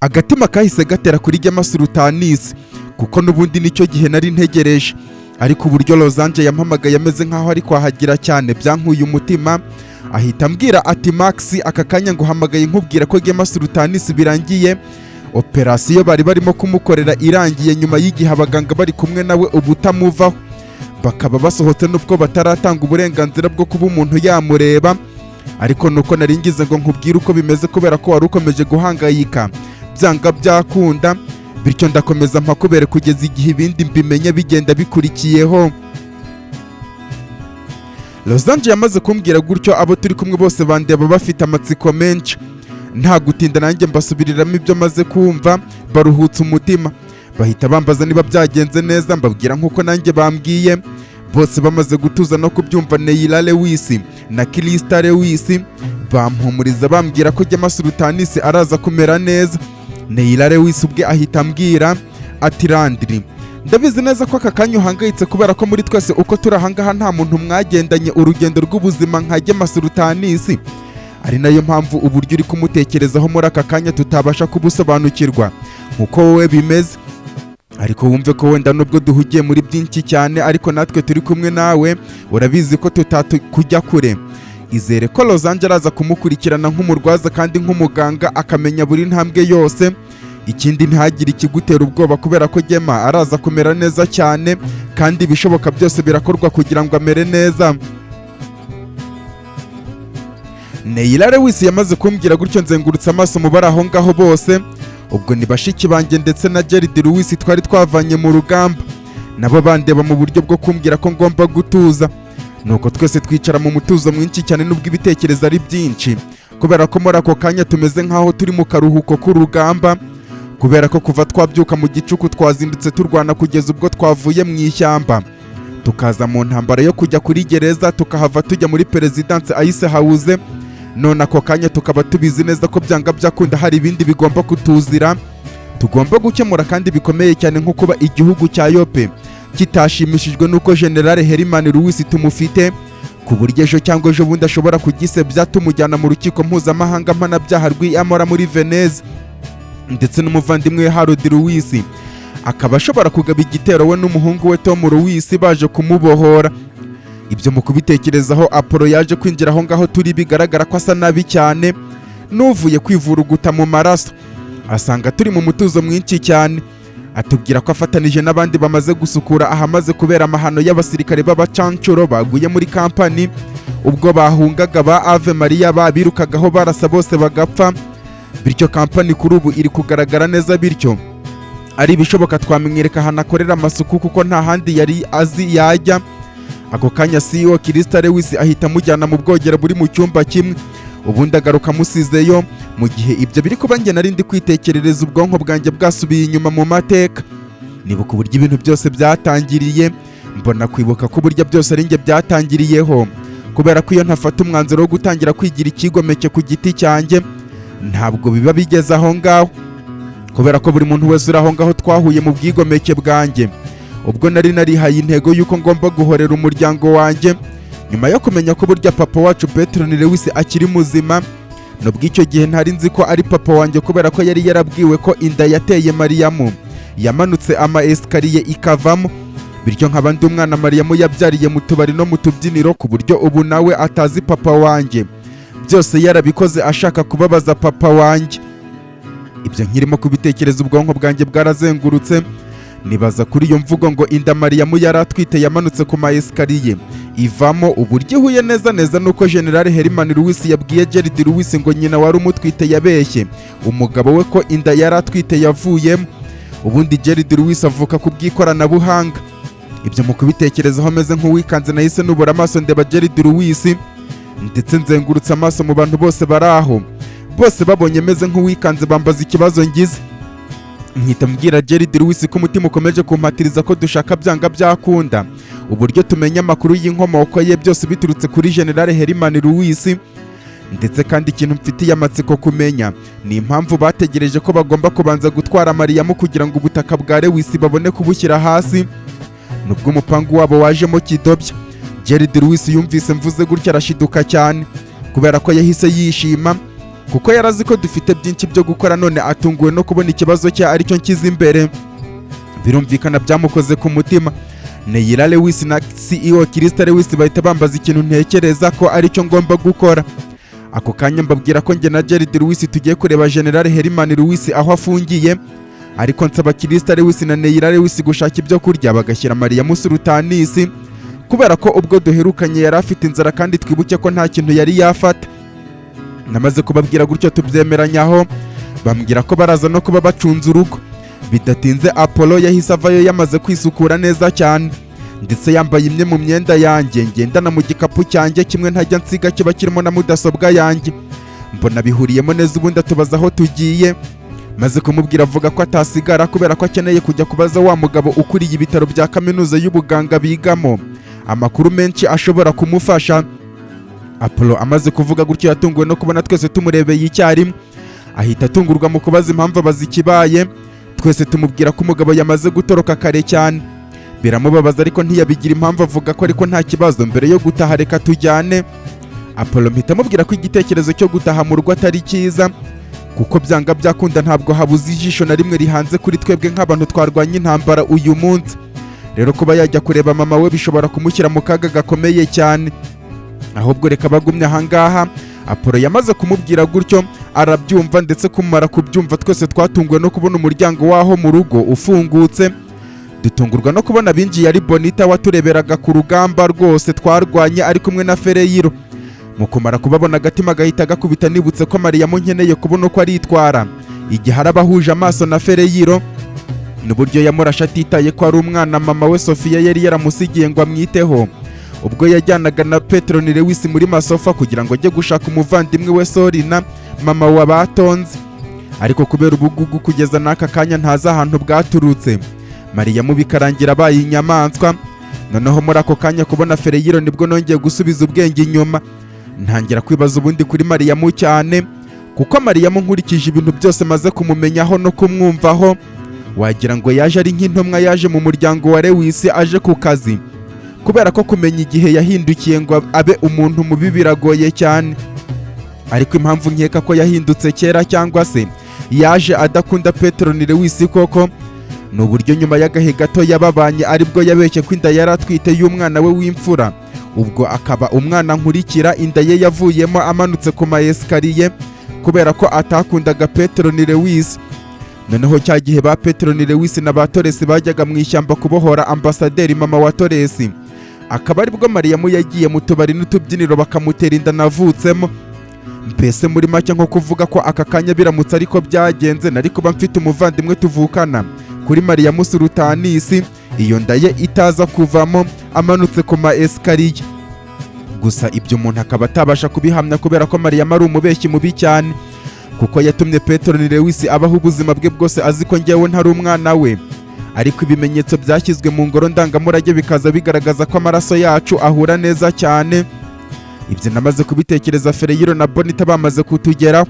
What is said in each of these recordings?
Agatima kahise gatera kuri Gema Sultanis, kuko n'ubundi nicyo gihe nari ntegereje. Ariko uburyo Rosange yampamagaye ameze nkaho ari kwahagira cyane byankuye umutima. Ahita ambwira ati: "Max, aka kanya nguhamagaye nkubwira ko Gema Sultanis birangiye, operasiyo bari barimo kumukorera irangiye nyuma y'igihe abaganga bari kumwe nawe ubutamuvaho, bakaba basohotse nubwo bataratanga uburenganzira bwo kuba umuntu yamureba. Ariko nuko nari ngize ngo nkubwire uko bimeze, kubera ko wari ukomeje guhangayika byanga byakunda, bityo ndakomeza mpakubere kugeza igihe ibindi mbimenye bigenda bikurikiyeho." Rosange yamaze kumbwira gutyo, abo turi kumwe bose bandeba bafite amatsiko menshi. Nta gutinda, nanjye mbasubiriramo ibyo maze kumva, baruhutse umutima. Bahita bambaza niba byagenze neza, mbabwira nk'uko nanjye bambwiye. Bose bamaze gutuza no kubyumva, Neila Lewis na Krista Lewis bampumuriza, bambwira ko Gema Sultanis araza kumera neza. Neila Lewis ubwe ahita ambwira ati: "Landry, ndabizi neza ko aka kanya uhangayitse, kubera ko muri twese uko turi ahangaha nta muntu mwagendanye urugendo rw'ubuzima nka Gema Sultanis, ari nayo mpamvu uburyo uri kumutekerezaho muri aka kanya tutabasha kubusobanukirwa nk'uko wowe bimeze. Ariko wumve ko wenda nubwo duhugiye muri byinshi cyane, ariko natwe turi kumwe nawe, urabizi ko tutakujya kure. Izere ko Rosange araza kumukurikirana nk'umurwaza kandi nk'umuganga, akamenya buri ntambwe yose. Ikindi, ntihagire ikigutera ubwoba, kubera ko Gema araza kumera neza cyane, kandi ibishoboka byose birakorwa kugira ngo amere neza." Neila Lewis yamaze kumbwira gutyo, nzengurutse amaso mu bari aho ngaho bose. Ubwo ni bashiki banjye ndetse na Jared Lewis twari twavanye mu rugamba, nabo bandeba mu buryo bwo kumbwira ko ngomba gutuza. Nuko twese twicara mu mutuzo mwinshi cyane, nubwo ibitekerezo ari byinshi, kubera ko muri ako kanya tumeze nk'aho turi mu karuhuko k'urugamba, kubera ko kuva twabyuka mu gicuku twazindutse turwana kugeza ubwo twavuye mu ishyamba, tukaza mu ntambara yo kujya kuri gereza, tukahava tujya muri perezidansi Ice House. None ako kanya tukaba tubizi neza ko byanga byakunda hari ibindi bigomba kutuzira tugomba gukemura kandi bikomeye cyane, nko kuba igihugu cya Yope kitashimishijwe n'uko General Herman Lewis tumufite, ku buryo ejo cyangwa ejo bundi ashobora kugisebya tumujyana mu rukiko mpuzamahanga mpanabyaha rw'Amora muri Veneze, ndetse n'umuvandimwe we Harold Lewis akaba ashobora kugaba igitero we n'umuhungu we Tom Lewis baje kumubohora. Ibyo mu kubitekerezaho, Apollo yaje kwinjira aho ngaho turi, bigaragara ko asa nabi cyane n'uvuye kwivuruguta mu maraso. Asanga turi mu mutuzo mwinshi cyane, atubwira ko afatanije n'abandi bamaze gusukura ahamaze kubera amahano y'abasirikare b'abacancuro baguye muri kampani ubwo bahungaga ba Ave Maria babirukagaho barasa bose bagapfa, bityo kampani kuri ubu iri kugaragara neza, bityo ari ibishoboka twamwereka ahantu akorera amasuku, kuko nta handi yari azi yajya. Ako kanya CEO Krista Lewis ahita amujyana mu bwogero buri mu cyumba kimwe, ubundi agaruka amusizeyo. Mu gihe ibyo biri kuba, njye nari ndi kwitekerereza, ubwonko bwanjye bwasubiye inyuma mu mateka, nibuka uburyo ibintu byose byatangiriye, mbona kwibuka ko uburyo byose ari njye byatangiriyeho, kubera ko iyo ntafata umwanzuro wo gutangira kwigira ikigomeke ku giti cyanjye ntabwo biba bigeze aho ngaho, kubera ko buri muntu wese uri aho ngaho twahuye mu bwigomeke bwanjye, ubwo nari narihaye intego y'uko ngomba guhorera umuryango wanjye nyuma yo kumenya ko burya papa wacu Petron Lewis akiri muzima, nubwo icyo gihe ntari nzi ko ari papa wanjye, kubera ko yari yarabwiwe ko inda yateye Mariyamu yamanutse ama escalier ikavamo, bityo nkaba ndi umwana Mariyamu yabyariye mu tubari no mu tubyiniro, ku buryo ubu nawe atazi papa wanjye, byose yarabikoze ashaka kubabaza papa wanjye. Ibyo nkirimo kubitekereza, ubwonko bwanjye bwarazengurutse, nibaza kuri iyo mvugo ngo inda Mariyamu yari atwite yamanutse ku ma escalier ivamo, uburyo ihuye neza neza nuko General Herman Lewis yabwiye Jared Lewis ngo nyina wari umutwite yabeshye umugabo we ko inda yari atwite yavuyemo, ubundi Jared Lewis avuka ku bw'ikoranabuhanga. Ibyo mu kubitekerezaho ameze nk'uwikanze, nahise nubura amaso ndeba Jared Lewis, ndetse nzengurutse amaso mu bantu bose bari aho. Bose babonye meze nk'uwikanze, bambaza ikibazo ngize. Nkita mbwira Jared Lewis ko umutima ukomeje kumpatiriza ko dushaka byanga byakunda uburyo tumenya amakuru y'inkomoko ye, byose biturutse kuri General Herman Lewis. Ndetse kandi ikintu mfitiye amatsiko kumenya ni impamvu bategereje ko bagomba kubanza gutwara Mariyamu kugira ngo ubutaka bwa Lewis babone kubushyira hasi, nubwo umupangu wabo wajemo kidobya. Jared Lewis yumvise mvuze gutya arashiduka cyane, kubera ko yahise yishima. Kuko yarazi ko dufite byinshi byo gukora, none atunguwe no kubona ikibazo cye aricyo nshyize imbere. Birumvikana byamukoze ku mutima. Neyira Lewis na CEO Kirista Lewis bahita bambaza ikintu ntekereza ko aricyo ngomba gukora. Ako kanya mbabwira ko njye na Jared Lewis tugiye kureba General Herman Lewis aho afungiye, ariko nsaba Kirista Lewis na Neyira Lewis gushaka ibyo kurya bagashyira Mariya Musurutanisi, kubera ko ubwo duherukanye yari afite inzara, kandi twibuke ko nta kintu yari yafata. Namaze kubabwira gutyo tubyemeranyaho, bambwira ko baraza no kuba bacunze urugo. Bidatinze Apollo yahise avayo yamaze kwisukura neza cyane, ndetse yambaye imwe mu myenda yanjye ngendana mu gikapu cyanjye kimwe ntajya nsiga, kiba kirimo na mudasobwa yanjye. Mbona bihuriyemo neza. Ubundi atubaza aho tugiye. Maze kumubwira, avuga ko atasigara kubera ko akeneye kujya kubaza wa mugabo ukuriye ibitaro bya kaminuza y'ubuganga bigamo amakuru menshi ashobora kumufasha. Apollo amaze kuvuga gutyo yatunguwe no kubona twese tumurebeye icyarimwe, ahita atungurwa mu kubaza impamvu abaza ikibaye. Twese tumubwira ko umugabo yamaze gutoroka kare cyane. Biramubabaza, ariko ntiyabigira impamvu, avuga ko ariko nta kibazo, mbere yo gutaha reka tujyane. Apollo mpita amubwira ko igitekerezo cyo gutaha mu rugo atari cyiza, kuko byanga byakunda ntabwo habuze ijisho na rimwe rihanze kuri twebwe nk'abantu twarwanya intambara uyu munsi. Rero kuba yajya kureba mama we bishobora kumushyira mu kaga gakomeye cyane, ahubwo reka bagumye ahangaha. Apollo yamaze kumubwira gutyo arabyumva, ndetse kumara kubyumva twese twatunguwe no kubona umuryango w'aho mu rugo ufungutse, dutungurwa no kubona abinjiye ari Bonita watureberaga ku rugamba rwose twarwanye, ari kumwe na Fereyiro. Mu kumara kubabona agatima gahita gakubita, nibutse ko Mariyamu nkeneye kubona uko aritwara igihe araba ahuje amaso na Fereyiro, n'uburyo yamurashe atitaye ko ari umwana mama we Sofiya yari yaramusigiye ngo amwiteho, ubwo yajyanaga na Petroni Lewis muri masofa kugira ngo ajye gushaka umuvandimwe we Sorina, mama wa batonze. Ariko kubera ubugugu kugeza n'aka kanya ntazi ahantu bwaturutse, Mariyamu bikarangira abaye inyamaswa. Noneho muri ako kanya kubona Fereyiro nibwo nongeye gusubiza ubwenge inyuma, ntangira kwibaza ubundi kuri Mariyamu cyane, kuko Mariyamu nkurikije ibintu byose maze kumumenyaho no kumwumvaho, wagira ngo yaje ari nk'intumwa yaje mu muryango wa Lewis aje ku kazi, kubera ko kumenya igihe yahindukiye ngo abe umuntu mubi biragoye cyane. Ariko impamvu nkeka ko yahindutse kera cyangwa se yaje adakunda Petroni Lewis koko, ni uburyo nyuma y'agahe gato yababanye aribwo yabeshye ko inda yari atwite y'umwana we w'imfura, ubwo akaba umwana nkurikira, inda ye yavuyemo amanutse ku ma escalier kubera ko atakundaga Petroni Lewis. Noneho cya gihe ba Petroni Lewis na ba Toresi bajyaga mu ishyamba kubohora ambasaderi mama wa Toresi, akaba aribwo Mariyamu yagiye mu tubari n'utubyiniro bakamutera inda navutsemo. Mbese muri make nko kuvuga ko aka kanya biramutse ariko byagenze, nari kuba mfite umuvandimwe tuvukana kuri Mariyamu Surutanisi, iyo nda ye itaza kuvamo amanutse ku ma escalier. Gusa ibyo umuntu akaba atabasha kubihamya kubera ko Mariyamu ari umubeshyi mubi cyane, kuko yatumye Petroni Lewis abaho ubuzima bwe bwose azi ko njyewe ntari umwana we, ariko ibimenyetso byashyizwe mu ngoro ndangamurage bikaza bigaragaza ko amaraso yacu ahura neza cyane. Ibyo namaze kubitekereza Fereyiro na Bonita bamaze kutugeraho.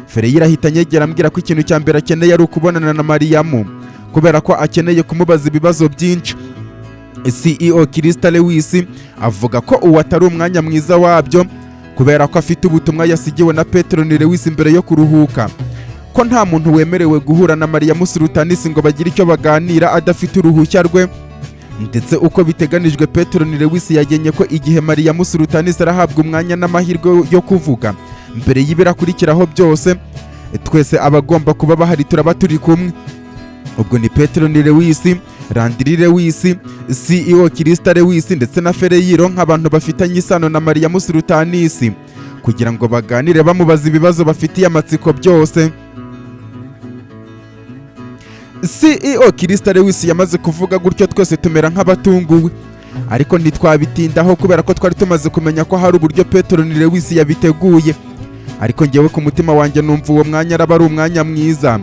Fereyiro ahita anyegera ambwira ko ikintu cya mbere akeneye ari ukubonana na Mariyamu, kubera ko akeneye kumubaza ibibazo byinshi. CEO Kirista Lewis avuga ko uwo atari umwanya mwiza wabyo, kubera ko afite ubutumwa yasigiwe na Petroni Lewis mbere yo kuruhuka, ko nta muntu wemerewe guhura na Mariyamu Surutanisi ngo bagire icyo baganira adafite uruhushya rwe. Ndetse uko biteganijwe, Petroni Lewis yagenye ko igihe Mariyamu Surutanisi arahabwa umwanya n'amahirwe yo kuvuga mbere y'ibirakurikiraho byose, twese abagomba kuba bahari turaba turi kumwe. Ubwo ni Petroni Lewis, Landry Lewis, CEO Kirista Lewis ndetse na Fereyiro nk'abantu bafitanye isano na Mariyamu Surutanisi, kugira ngo baganire bamubaza ibibazo bafitiye amatsiko byose. CEO Kirista Lewis yamaze kuvuga gutyo twese tumera nk'abatunguwe, ariko ntitwabitindaho kubera ko twari tumaze kumenya ko hari uburyo Petroni Lewis yabiteguye. Ariko ngewe ku mutima wanjye numva uwo mwanya araba ari umwanya mwiza,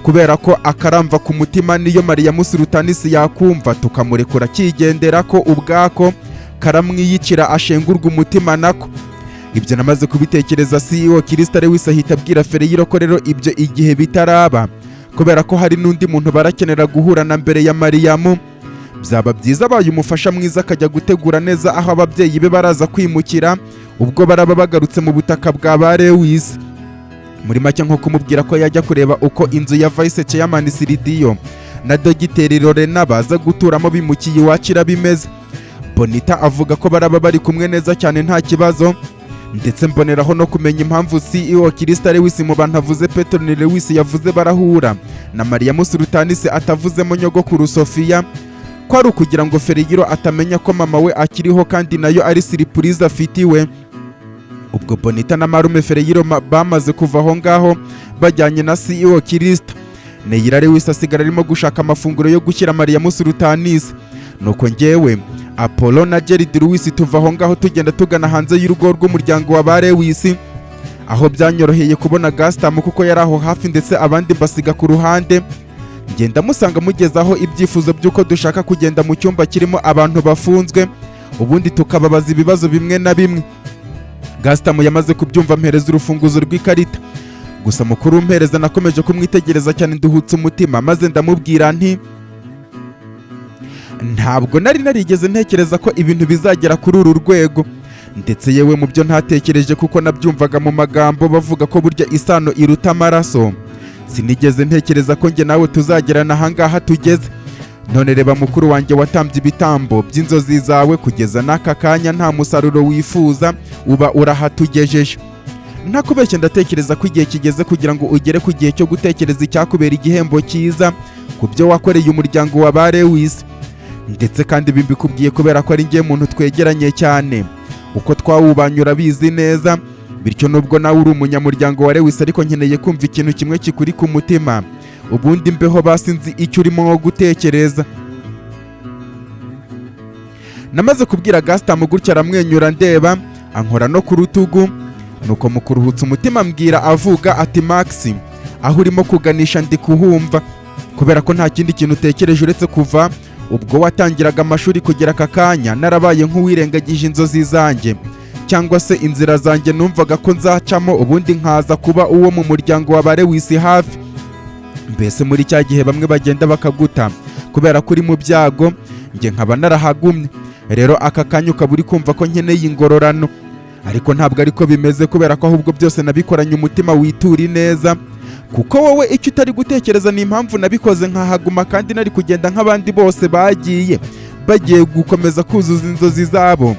kubera ko akaramva ku mutima niyo Mariyamu Surutanisi yakumva tukamurekura akigendera, ko ubwako karamwiyicira ashengurwa umutima nako. Ibyo namaze kubitekereza, CEO Kirista Lewis ahita abwira Fereyiro ko rero ibyo igihe bitaraba, kubera ko hari n'undi muntu barakenera guhura na mbere ya Mariyamu, byaba byiza abaye umufasha mwiza akajya gutegura neza aho ababyeyi be baraza kwimukira ubwo baraba bagarutse mu butaka bwa ba Lewis. Muri make, nko kumubwira ko yajya kureba uko inzu ya Vice Chairman Siridiyo na Dogiteri Lorena baza guturamo bimukiye iwacu irabimeze. Bonita avuga ko baraba bari kumwe neza cyane, nta kibazo. Ndetse mboneraho no kumenya impamvu CEO Kirista Lewis mu bantu avuze, Petroni Lewis yavuze barahura na Mariya Sultanise, atavuzemo nyogokuru Sofia, ko ari ukugira ngo Ferigiro atamenya ko mama we akiriho, kandi nayo ari surprise afitiwe. Ubwo Bonita na marume Ferigiro bamaze kuva aho ngaho bajyanye na CEO Kirista, Neyira Lewis asigara arimo gushaka amafunguro yo gushyira Mariya Sultanise. Nuko njyewe, Apollo na Gerard Lewis tuva aho ngaho, tugenda tugana hanze y'urugo rw'umuryango wa ba Lewis, aho byanyoroheye kubona Gastam kuko yari aho hafi, ndetse abandi mbasiga ku ruhande. Ngenda musanga, mugezaho ibyifuzo by'uko dushaka kugenda mu cyumba kirimo abantu bafunzwe, ubundi tukababaza ibibazo bimwe na bimwe. Gastam yamaze kubyumva, mpereza urufunguzo rw'ikarita. Gusa mukuru umpereza nakomeje kumwitegereza cyane, nduhutse umutima, maze ndamubwira nti: "Ntabwo nari narigeze ntekereza ko ibintu bizagera kuri uru rwego, ndetse yewe mu byo ntatekereje, kuko nabyumvaga mu magambo bavuga ko burya isano iruta amaraso, sinigeze ntekereza ko njye nawe tuzagerana ahangaha tugeze none. Reba mukuru wanjye, watambye ibitambo by'inzozi zawe kugeza n'aka kanya nta musaruro wifuza, uba urahatugejeje. Ntakubeshye, ndatekereza ko igihe kigeze kugira ngo ugere ku gihe cyo gutekereza icyakubera igihembo cyiza ku byo wakoreye umuryango wa ba Lewis. Ndetse kandi ibi mbikubwiye kubera ko ari njye muntu twegeranye cyane, uko twawubanye urabizi neza. Bityo nubwo nawe uri umunyamuryango wa Lewis, ariko nkeneye kumva ikintu kimwe kikuri ku mutima, ubundi mbeho basi nzi icyo urimo gutekereza." Namaze kubwira Gastam gutya, aramwenyura ndeba, ankora no ku rutugu. Nuko mu kuruhutsa umutima mbwira avuga ati: "Max, aho urimo kuganisha ndi kuhumva, kubera ko nta kindi kintu utekereje uretse kuva ubwo watangiraga amashuri kugera aka kanya narabaye nk'uwirengagije inzozi zanjye, cyangwa se inzira zanjye numvaga ko nzacamo, ubundi nkaza kuba uwo mu muryango wa ba Lewis hafi. Mbese muri cya gihe bamwe bagenda bakaguta kubera ko uri mu byago, njye nkaba narahagumye. Rero aka kanya ukaba uri kumva ko nkeneye ingororano, ariko ntabwo ariko bimeze, kubera ko ahubwo byose nabikoranye umutima witura ineza. Kuko wowe icyo utari gutekereza ni impamvu nabikoze nkahaguma kandi nari kugenda nk'abandi bose bagiye bagiye gukomeza kuzuza inzozi zabo.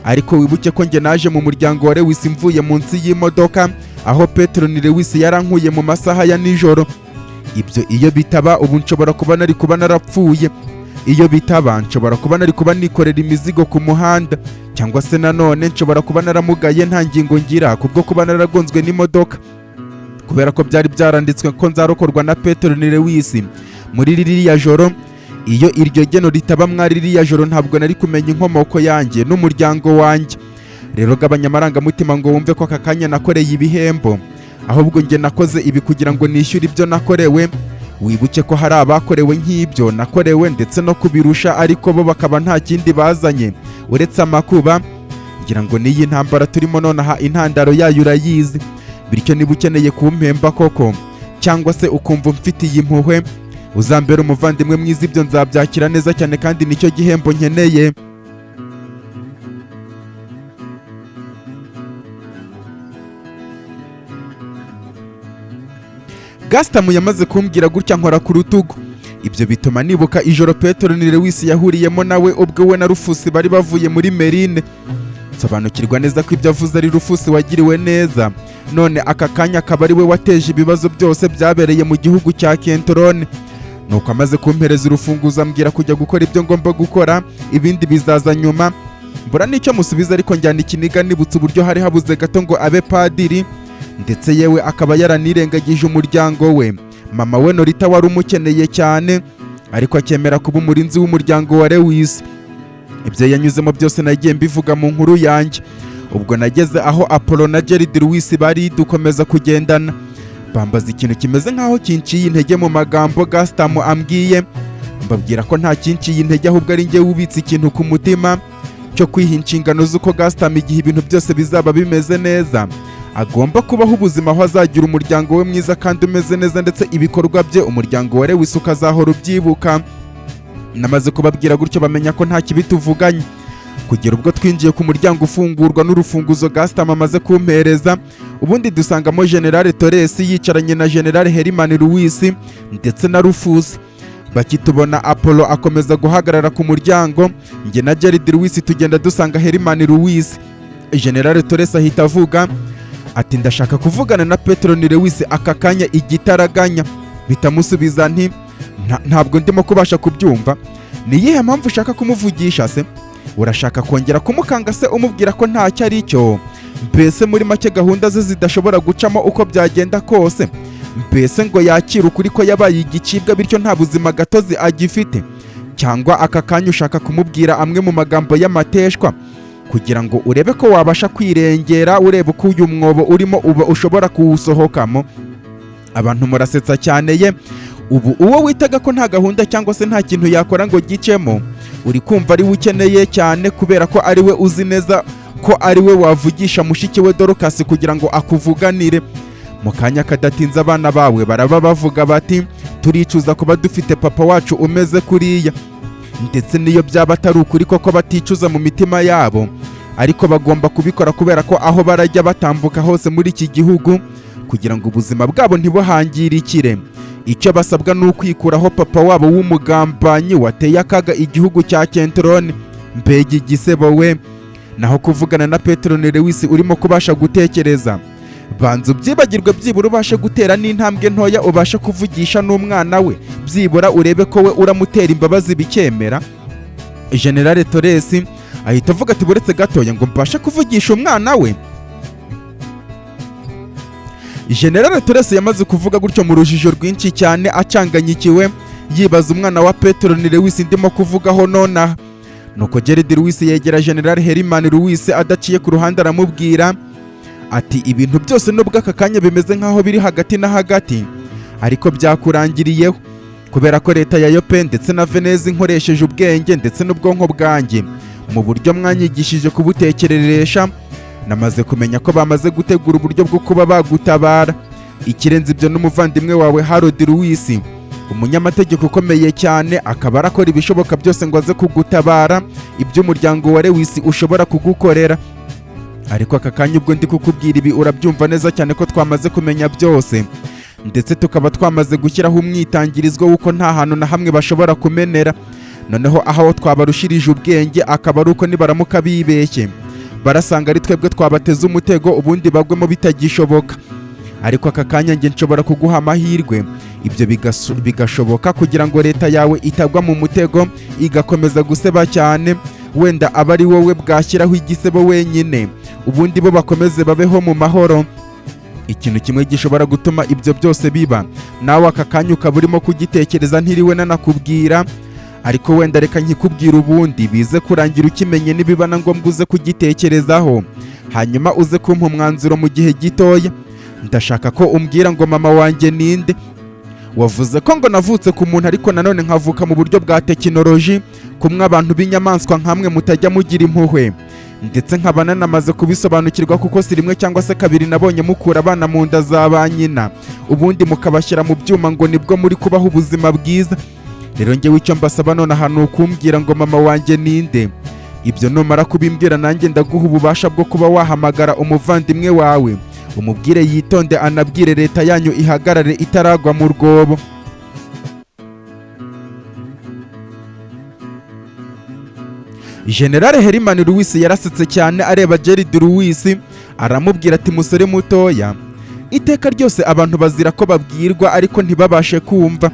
Ariko wibuke ko njye naje mu muryango wa Lewis mvuye munsi y'imodoka, aho Petroni Lewis yarankuye mu masaha ya nijoro. Ibyo iyo bitaba, ubu nshobora kuba nari kuba narapfuye. Iyo bitaba, nshobora kuba nari kuba nikorera imizigo ku muhanda, cyangwa se nanone nshobora kuba naramugaye nta ngingo ngira kubwo kuba naragonzwe n'imodoka, kubera ko byari byaranditswe ko nzarokorwa na Petroni Lewis muri ririya joro. Iyo iryo geno ritaba mwari ririya joro, ntabwo nari kumenya inkomoko yanjye n'umuryango wanjye. Rero gabanya amarangamutima ngo wumve ko aka kanya nakoreye ibihembo, ahubwo njye nakoze ibi kugira ngo nishyure ibyo nakorewe. Wibuke ko hari abakorewe nk'ibyo nakorewe, ndetse no kubirusha, ariko bo bakaba nta kindi bazanye uretse amakuba. Ngira ngo n'iyi ntambara turimo nonaha intandaro yayo urayizi. Bityo niba ukeneye kumpemba koko, cyangwa se ukumva umfitiye impuhwe, uzambere umuvandimwe mwiza, ibyo nzabyakira neza cyane, kandi nicyo gihembo nkeneye." Gasitamu yamaze kumbwira gutya, nkora ku rutugu. Ibyo bituma nibuka ijoro Petero ni Lewis yahuriyemo nawe ubwo we na Rufusi bari bavuye muri Merine, nsobanukirwa neza ko ibyo avuze ari Rufusi wagiriwe neza, none aka kanya akaba ari we wateje ibibazo byose byabereye mu gihugu cya Kentorone. Nuko amaze kumpereza urufunguzo, ambwira kujya gukora ibyo ngomba gukora, ibindi bizaza nyuma. Mbura n'icyo musubiza, ariko njyana ikiniga nibutse uburyo hari habuze gato ngo abe padiri, ndetse yewe akaba yaranirengagije umuryango we, mama we Norita wari umukeneye cyane, ariko akemera kuba umurinzi w'umuryango wa Lewis. Ibyo yanyuzemo byose nagiye mbivuga mu nkuru yanjye. Ubwo nageze aho Apollo na Gerard Lewis bari, dukomeza kugendana, bambaza ikintu kimeze nk'aho kinciye intege mu magambo Gastam ambwiye. Mbabwira ko nta kinciye intege, ahubwo ari njye ubitse ikintu ku mutima cyo kwiha inshingano z'uko Gastam, igihe ibintu byose bizaba bimeze neza, agomba kubaho ubuzima aho azagira umuryango we mwiza kandi umeze neza, ndetse ibikorwa bye umuryango wa Lewis ukazahora ubyibuka. Namaze kubabwira gutyo, bamenya ko nta kibi tuvuganye. Kugera ubwo twinjiye ku muryango ufungurwa n'urufunguzo Gaston amaze kumpereza, ubundi dusangamo General Torres yicaranye na General Herman Lewis ndetse na Rufus. Bakitubona, Apollo akomeza guhagarara ku muryango, njye na Jared Lewis tugenda dusanga Herman Lewis. General Torres ahita avuga ati: "Ndashaka kuvugana na Petron Lewis aka kanya igitaraganya." Bitamusubiza nti: "Ntabwo ndimo kubasha kubyumva. Ni iyihe mpamvu ushaka kumuvugisha se? Urashaka kongera kumukanga se, umubwira ko ntacyo ari cyo, mbese muri make gahunda ze zidashobora gucamo uko byagenda kose, mbese ngo yakire ukuri ko yabaye igicibwa, bityo nta buzima gatozi agifite? Cyangwa aka kanya ushaka kumubwira amwe mu magambo y'amateshwa kugira ngo urebe ko wabasha kwirengera, ureba uko uyu mwobo urimo uba ushobora kuwusohokamo?" Abantu murasetsa cyane ye. Ubu uwo witaga ko nta gahunda cyangwa se nta kintu yakora ngo gicemo, uri kumva ari we ukeneye cyane, kubera ko ari we uzi neza ko ari we wavugisha mushiki we Dorcas kugira ngo akuvuganire. Mu kanya kadatinze abana bawe baraba bavuga bati: "Turicuza kuba dufite papa wacu umeze kuriya." Ndetse n'iyo byaba atari ukuri koko baticuza mu mitima yabo, ariko bagomba kubikora, kubera ko aho barajya batambuka hose muri iki gihugu, kugira ngo ubuzima bwabo ntibuhangirikire, icyo basabwa ni ukwikuraho papa wabo w'umugambanyi wateye akaga igihugu cya Kentrone. Mbega igisebo we! Naho kuvugana na Petron Lewis urimo kubasha gutekereza, banza ubyibagirwe, byibura ubashe gutera n'intambwe ntoya, ubashe kuvugisha n'umwana we, byibura urebe ko we uramutera imbabazi bikemera. General Torres ahita avuga ati: "Buretse gatoya, ngo mbashe kuvugisha umwana we?" General Torres yamaze kuvuga gutyo mu rujijo rwinshi cyane, acanganyikiwe, yibaza umwana wa Petron Lewis ndimo kuvugaho nonaha. Nuko Jared Lewis yegera General Herman Lewis adaciye ku ruhande, aramubwira ati: "Ibintu byose nubwo aka kanya bimeze nk'aho biri hagati na hagati, ariko byakurangiriyeho, kubera ko leta ya Yope ndetse na Venezi, nkoresheje ubwenge ndetse n'ubwonko bwanjye mu buryo mwanyigishije kubutekereresha, namaze kumenya ko bamaze gutegura uburyo bwo kuba bagutabara. Ikirenze ibyo, n'umuvandimwe wawe Harold Lewis, umunyamategeko ukomeye cyane, akaba arakora ibishoboka byose ngo aze kugutabara ibyo umuryango wa Lewis ushobora kugukorera. Ariko aka kanya ubwo ndi kukubwira ibi, urabyumva neza cyane ko twamaze kumenya byose, ndetse tukaba twamaze gushyiraho umwitangirizwa w'uko nta hantu na hamwe bashobora kumenera. Noneho aho twabarushirije ubwenge akaba ari uko nibaramuka bibeshye, barasanga ari twebwe twabateze umutego, ubundi bagwemo bitagishoboka. Ariko aka kanya njye nshobora kuguha amahirwe, ibyo bigashoboka, kugira ngo leta yawe itagwa mu mutego igakomeza guseba cyane. Wenda aba ari wowe bwashyiraho igisebo wenyine, ubundi bo bakomeze babeho mu mahoro. Ikintu kimwe gishobora gutuma ibyo byose biba, nawe aka kanya ukaba urimo kugitekereza ntiriwe nanakubwira, ariko wenda reka nkikubwira, ubundi bize kurangira ukimenye, nibiba na ngombwa uze kugitekerezaho, hanyuma uze kumpa umwanzuro mu gihe gitoya. Ndashaka ko umbwira ngo mama wanjye ninde? Wavuze ko ngo navutse ku muntu, ariko nanone nkavuka mu buryo bwa tekinoloji, kumwe abantu b'inyamaswa nkamwe mutajya mugira impuhwe, ndetse nkaba nanamaze kubisobanukirwa, kuko si rimwe cyangwa se kabiri nabonye mukura abana mu nda za ba nyina, ubundi mukabashyira mu byuma ngo nibwo muri kubaho ubuzima bwiza. Rero njyewe icyo mbasaba nonaha ni ukumbwira ngo mama wanjye ninde. Ibyo numara kubimbwira, nanjye ndaguha ububasha bwo kuba wahamagara umuvandimwe wawe, umubwire yitonde, anabwire leta yanyu ihagarare itaragwa mu rwobo." General Herman Lewis yarasetse cyane, areba Jared Lewis, aramubwira ati: "Musore mutoya, iteka ryose abantu bazira ko babwirwa ariko ntibabashe kumva,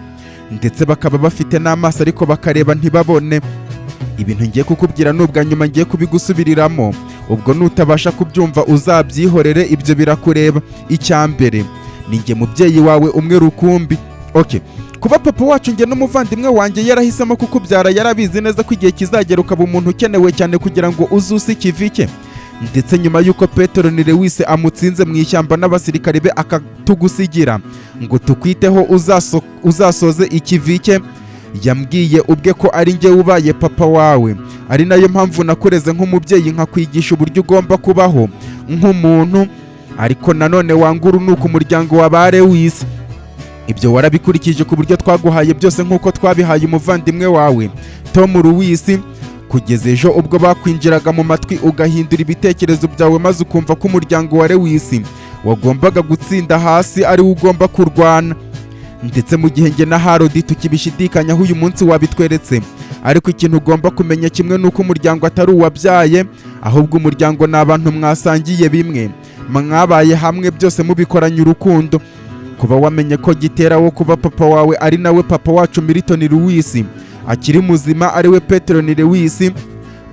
ndetse bakaba bafite n'amaso ariko bakareba ntibabone. Ibintu ngiye kukubwira ni ubwa nyuma ngiye kubigusubiriramo, ubwo nutabasha kubyumva uzabyihorere, ibyo birakureba. Icya mbere, ni njye mubyeyi wawe umwe rukumbi. Okay, kuba papa wacu njye n'umuvandimwe wanjye yarahisemo kukubyara, yarabizi neza ko igihe kizagera ukaba umuntu ukenewe cyane kugira ngo uzuse ikivi cye. Ndetse nyuma y'uko Petero ni Lewis amutsinze mu ishyamba n'abasirikare be, akatugusigira ngo tukwiteho uzasoze ikivi cye, yambwiye ubwe ko ari njye ubaye papa wawe, ari nayo mpamvu nakureze nk'umubyeyi, nkakwigisha uburyo ugomba kubaho nk'umuntu, ariko nanone wanga urunuka umuryango wa ba Lewis. Ibyo warabikurikije ku buryo twaguhaye byose nk'uko twabihaye umuvandimwe wawe Tom Lewis. Kugeza ejo ubwo bakwinjiraga mu matwi ugahindura ibitekerezo byawe, maze ukumva ko umuryango wa Lewis wagombaga gutsinda hasi, ari wo ugomba kurwana. Ndetse mu gihe njye na Harold tukibishidikanyaho, uyu munsi wabitweretse. Ariko ikintu ugomba kumenya kimwe ni uko umuryango atari uwabyaye, ahubwo umuryango ni abantu mwasangiye bimwe, mwabaye hamwe, byose mubikoranye urukundo. Kuba wamenye ko gitera wo kuba papa wawe ari nawe papa wacu Milton Lewis akiri muzima, ari we Petron Lewis,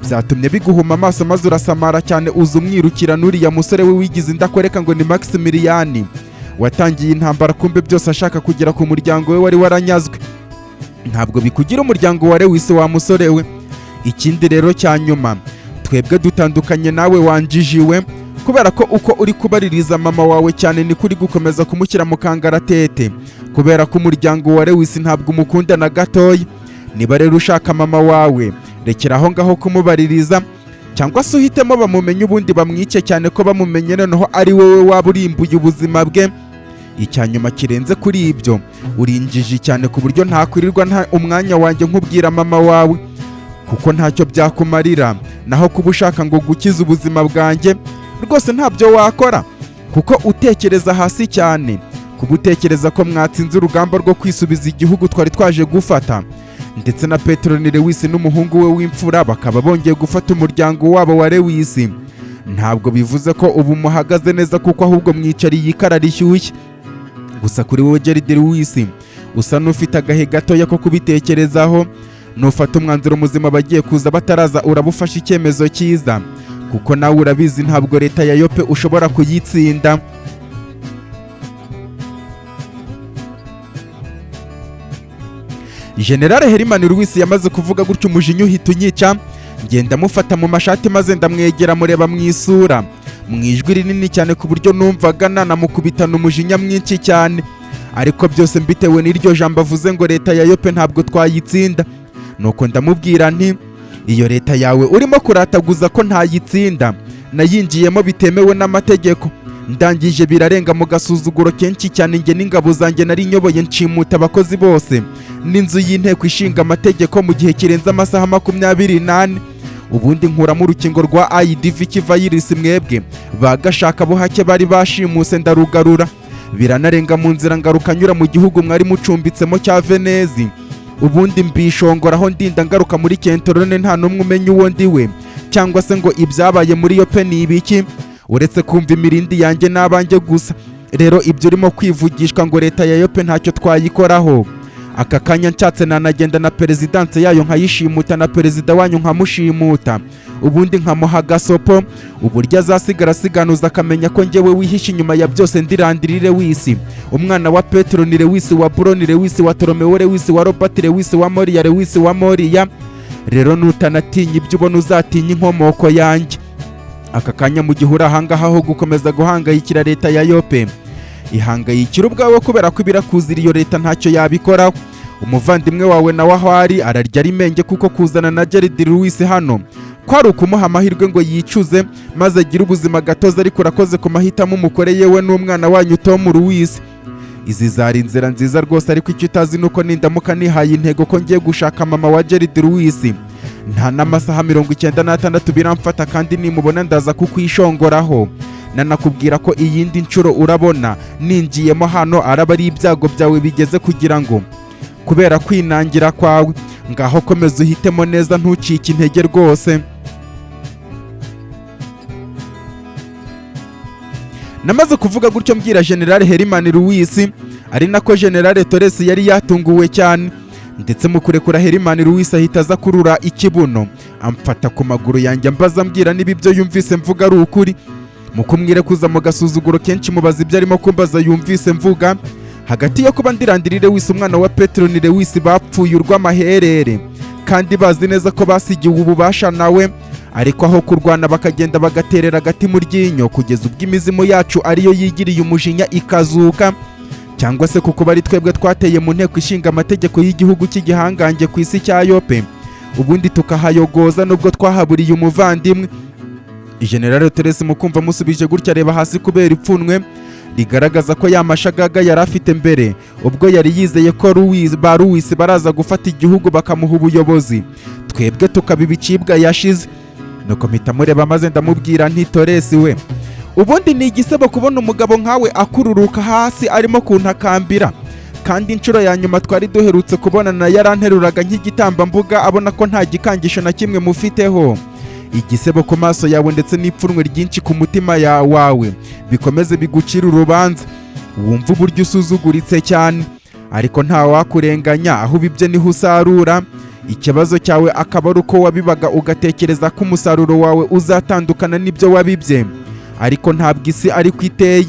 byatumye biguhuma amaso maze urasamara cyane, uza umwirukira n'uriya musore we wigize indakoreka ngo ni Maximilian watangiye intambara, kumbe byose ashaka kugera ku muryango we wari waranyazwe. Ntabwo bikugira umuryango wa Lewis, wa musore we. Ikindi rero cya nyuma, twebwe dutandukanye nawe wanjijiwe, kubera ko uko uri kubaririza mama wawe cyane niko uri gukomeza kumushyira mu kangaratete, kubera ko umuryango wa Lewis ntabwo umukunda na gatoya. Niba rero ushaka mama wawe, rekera aho ngaho kumubaririza, cyangwa se uhitemo bamumenye ubundi bamwice, cyane ko bamumenye noneho ari wowe waba urimbuye ubuzima bwe. Icya nyuma kirenze kuri ibyo, urinjiji cyane ku buryo ntakwirirwa nta umwanya wanjye nkubwira mama wawe, kuko ntacyo byakumarira. Naho kuba ushaka ngo gukiza ubuzima bwanjye, rwose ntabyo wakora, kuko utekereza hasi cyane. Kuba utekereza ko mwatsinze urugamba rwo kwisubiza igihugu twari twaje gufata, ndetse na Petroni Lewis n'umuhungu we w'imfura bakaba bongeye gufata umuryango wabo wa Lewis, ntabwo bivuze ko ubu muhagaze neza, kuko ahubwo mwicariye ikara rishyushye. Gusa kuri wowe Gerard Lewis, usa n'ufite agahe gatoya ko kubitekerezaho. Nufata umwanzuro muzima bagiye kuza bataraza, uraba ufashe icyemezo cyiza, kuko nawe urabizi ntabwo leta ya Yope ushobora kuyitsinda. General Herman Lewis yamaze kuvuga gutyo, umujinya uhita unyica, ngenda mufata mu mashati maze ndamwegera, mureba mu isura, mu ijwi rinini cyane ku buryo numvaga nanamukubitana umujinya mwinshi cyane, ariko byose mbitewe n'iryo jambo avuze ngo leta ya Yope ntabwo twayitsinda. Nuko ndamubwira nti: "Iyo leta yawe urimo kurataguza ko ntayitsinda, nayinjiyemo bitemewe n'amategeko, ndangije birarenga mu gasuzuguro kenshi cyane. Njye n'ingabo zanjye nari nyoboye nshimuta abakozi bose n'inzu y'inteko ishinga amategeko mu gihe kirenze amasaha 24, ubundi nkuramo urukingo rwa IDV virus mwebwe bagashaka buhake bari bashimuse, ndarugarura, biranarenga mu nzira ngaruka nyura mu gihugu mwari mucumbitsemo cya Venezi, ubundi mbishongoraho ndinda ngaruka muri Kentorone, nta n'umwe umenya uwo ndiwe cyangwa se ngo ibyabaye muri yo pe ni ibiki, uretse kumva imirindi yanjye n'abanjye gusa. Rero ibyo urimo kwivugishwa ngo leta ya Yope ntacyo twayikoraho, aka kanya nshatse nanagenda na perezidanse yayo nkayishimuta, na perezida wanyu nkamushimuta, ubundi nkamuha agasopo, uburyo azasigara asiganuza akamenya ko njyewe wihishe inyuma ya byose ndirandirire wisi, umwana wa Petro ni Lewisi, wa Buroni Lewisi, wa Toromeo Lewisi, wa Robert Lewisi, wa Moriya Lewisi, wa Moriya. Rero nutanatinya ibyo ubona, uzatinya inkomoko yanjye. Aka kanya mu gihe uri ahangaha, ho gukomeza guhangayikira leta ya Yope, ihangayikira ubwawe, kubera ko ibirakuzira iyo leta ntacyo yabikoraho. Umuvandimwe wawe nawe aho ari ararya ari menge, kuko kuzana na Gerard Lewis hano kwari ukumuha amahirwe ngo yicuze maze agire ubuzima gatozi, ariko urakoze ku mahitamo umukore yewe n'umwana wanyu Tom Lewis. Izi zari inzira nziza rwose, ariko icyo utazi ni uko nindamuka nihaye intego ko ngiye gushaka mama wa Gerard Lewis, nta n'amasaha 96 biramfata, kandi nimubona ndaza kukwishongoraho. Nanakubwira ko iyindi nshuro urabona ninjiyemo hano araba ari ibyago byawe bigeze kugira ngo kubera kwinangira kwawe. Ngaho komeza uhitemo neza, ntucike intege rwose." Namaze kuvuga gutyo mbwira General Herman Lewis, ari nako General Torres yari yatunguwe cyane, ndetse mu kurekura Herman Lewis ahita aza kurura ikibuno amfata ku maguru yanjye, ambaza ambwira niba ibyo yumvise mvuga ari ukuri. Mu kumwirekuza mu gasuzuguro kenshi, mubaza ibyo arimo kumbaza yumvise mvuga hagati yo kuba ndirandirire Lewis, umwana wa Petro ni Lewis bapfuye urw'amaherere kandi bazi neza ko basigiwe ububasha nawe, ariko aho kurwana bakagenda bagaterera agati mu ryinyo kugeza ubwo imizimu yacu ariyo yigiriye umujinya ikazuka, cyangwa se kuko bari twebwe twateye mu nteko ishinga amategeko y'igihugu cy'igihangange ku isi cya Yope, ubundi tukahayogoza nubwo twahaburiye umuvandimwe. General Torres mu kumva musubije gutya areba hasi kubera ipfunwe. Rigaragaza ko ya mashagaga yari afite mbere, ubwo yari yizeye ko ba Louis baraza gufata igihugu bakamuha ubuyobozi, twebwe tukaba ibicibwa, yashize. Nuko mpita mureba maze ndamubwira nti: "Torres we, ubundi ni igisebo kubona umugabo nkawe akururuka hasi arimo kuntakambira, kandi inshuro ya nyuma twari duherutse kubonana yaranteruraga nk'igitambambuga, abona ko nta gikangisho na kimwe mufiteho. Igisebo ku maso yawe ndetse n'ipfunwe ryinshi ku mutima wawe bikomeze bigucira urubanza, wumva uburyo usuzuguritse cyane. Ariko nta wakurenganya, aho ubibye niho usarura. Ikibazo cyawe akaba ari uko wabibaga ugatekereza ko umusaruro wawe uzatandukana n'ibyo wabibye, ariko ntabwo isi ariko iteye.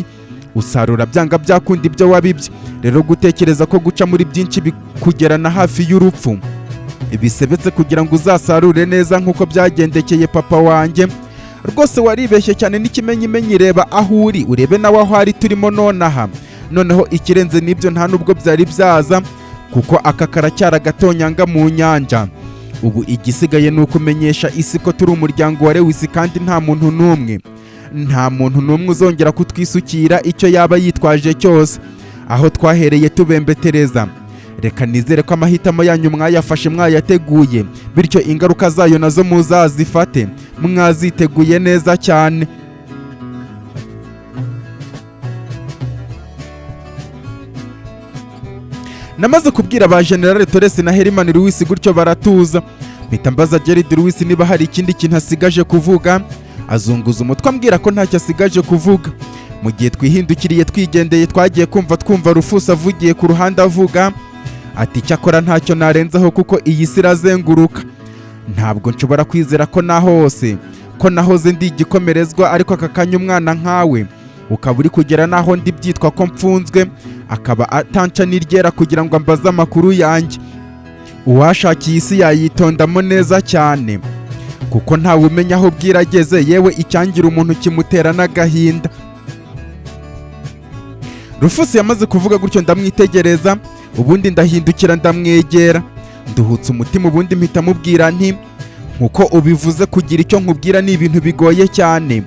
Usarura byanga byakunda ibyo wabibye. Rero gutekereza ko guca muri byinshi bikugerana hafi y'urupfu bisebetse kugira ngo uzasarure neza nk'uko byagendekeye papa wanjye, rwose waribeshye cyane. N'ikimenyimenyi, reba aho uri, urebe nawe aho ari turimo nonaha. Noneho ikirenze n'ibyo, nta nubwo byari byaza, kuko aka karacyari agatonyanga mu nyanja. Ubu igisigaye ni ukumenyesha isi ko turi umuryango wa Lewis, kandi nta muntu n'umwe, nta muntu n'umwe uzongera kutwisukira icyo yaba yitwaje cyose, aho twahereye tubembetereza. Reka nizere ko amahitamo yanyu mwayafashe mwayateguye, bityo ingaruka zayo nazo muzazifate mwaziteguye neza cyane." Namaze kubwira ba General Torres na Herman Lewis gutyo baratuza. Mpita mbaza Jared Lewis niba hari ikindi kintu asigaje kuvuga, azunguza umutwe ambwira ko ntacyo asigaje kuvuga. Mu gihe twihindukiriye twigendeye, twagiye kumva twumva Rufus avugiye ku ruhande avuga ati: "Cyakora ntacyo narenzaho, kuko iyi si irazenguruka. Ntabwo nshobora kwizera ko na hose ko nahoze ndi igikomerezwa, ariko aka kanya umwana nkawe ukaba uri kugera n'aho ndi byitwa ko mfunzwe, akaba atanca n'iryera kugira ngo ambaze amakuru yanjye. Uwashakiye isi yayitondamo neza cyane, kuko ntawe umenya aho bwira ageze. Yewe, icyangira umuntu kimutera n'agahinda." Rufus yamaze kuvuga gutyo ndamwitegereza, ubundi ndahindukira ndamwegera, nduhutse umutima, ubundi mpita mubwira nti: "Nkuko ubivuze, kugira icyo nkubwira ni ibintu bigoye cyane,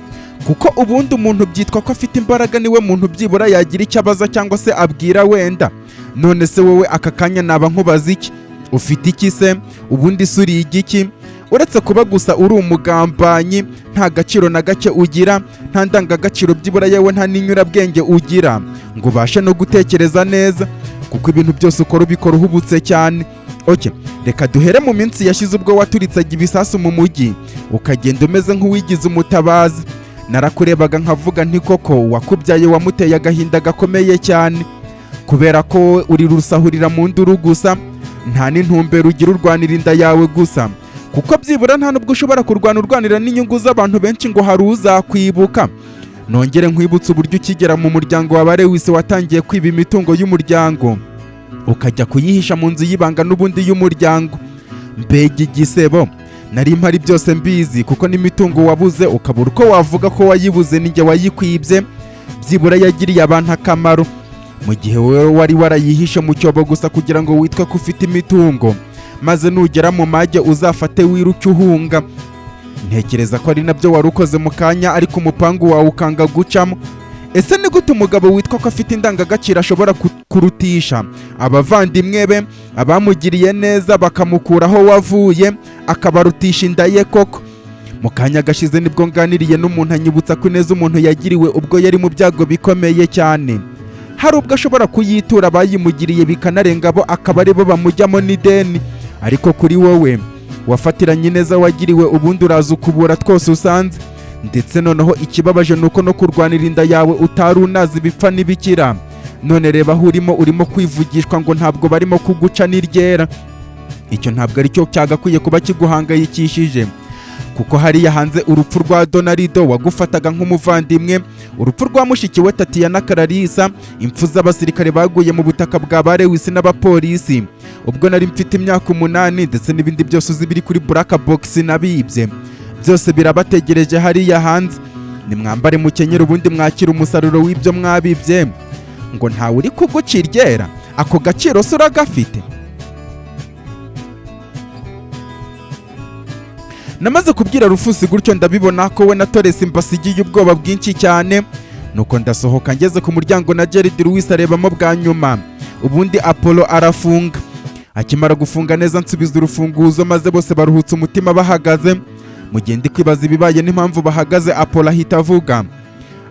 kuko ubundi umuntu byitwa ko afite imbaraga niwe muntu byibura yagira icyo abaza cyangwa se abwira wenda. None se wowe aka kanya naba nkubaza iki? Ufite iki se? Ubundi se uri igiki, uretse kuba gusa uri umugambanyi? Nta gaciro na gake ugira, nta ndangagaciro byibura, yewe nta n'inyurabwenge ugira ngo ubashe no gutekereza neza, kuko ibintu byose ukora ubikora uhubutse cyane. Okay, reka duhere mu minsi yashize ubwo waturitsaga ibisasu mu mujyi, ukagenda umeze nk'uwigize umutabazi. Narakurebaga nkavuga nti koko wakubyaye wamuteye agahinda gakomeye cyane, kubera ko uri rusahurira mu nduru gusa, nta n'intumbero ugira, urwanira inda yawe gusa, kuko byibura nta nubwo ushobora kurwana urwanira n'inyungu z'abantu benshi ngo hari uzakwibuka. Nongere nkwibutse uburyo ukigera mu muryango wa Lewis watangiye kwiba imitungo y'umuryango, ukajya kuyihisha mu nzu y'ibanga n'ubundi y'umuryango. Mbega igisebo! Nari mpari byose mbizi, kuko n'imitungo wabuze ukabura uko wavuga ko wayibuze, ninjye wayikwibye, byibura yagiriye abantu akamaro, mu gihe wowe wari warayihishe mu cyobo gusa kugira ngo witwe ko ufite imitungo, maze nugera mu mage uzafate wiruke uhunga. Ntekereza ko ari nabyo wari ukoze mu kanya, ariko umupangu wawe ukanga gucamo. Ese ni gute umugabo witwa ko afite indangagaciro ashobora kurutisha abavandimwe be, abamugiriye neza bakamukura aho wavuye, akabarutisha inda ye koko? Mu kanya gashize nibwo nganiriye n'umuntu anyibutsa ko ineza umuntu yagiriwe ubwo yari mu byago bikomeye cyane, hari ubwo ashobora kuyitura abayimugiriye bikanarenga bo, akaba aribo bamujyamo n'ideni. Ariko kuri wowe wafatiranye ineza wagiriwe, ubundi uraza ukubura twose usanze. Ndetse noneho ikibabaje ni uko no kurwanira inda yawe utari unazi ibipfa n'ibikira. None reba aho urimo, urimo kwivugishwa ngo ntabwo barimo kuguca n'iryera. Icyo ntabwo ari cyo cyagakwiye kuba kiguhangayikishije, kuko hariya hanze urupfu rwa Donarido wagufataga nk'umuvandimwe, urupfu rwa mushiki we Tatiana Clarissa, impfu z'abasirikare baguye mu butaka bwa ba Lewis n'abapolisi ubwo nari mfite imyaka 8, ndetse n'ibindi byose uzi biri kuri Black Box nabibye, byose birabategereje hariya hanze. Nimwambare mukenyere, ubundi mwakire umusaruro w'ibyo mwabibye. Ngo ntawe uri kuguca iryera? Ako gaciro se uragafite?" Namaze kubwira Rufus gutyo, ndabibona ko we na Torres mbasigiye ubwoba bwinshi cyane. Nuko ndasohoka, ngeze ku muryango na Jared Lewis arebamo bwa nyuma, ubundi Apollo arafunga. Akimara gufunga neza, nsubiza urufunguzo, maze bose baruhutse umutima bahagaze. Mu gihe ndi kwibaza ibibaye n'impamvu bahagaze, Apollo ahita avuga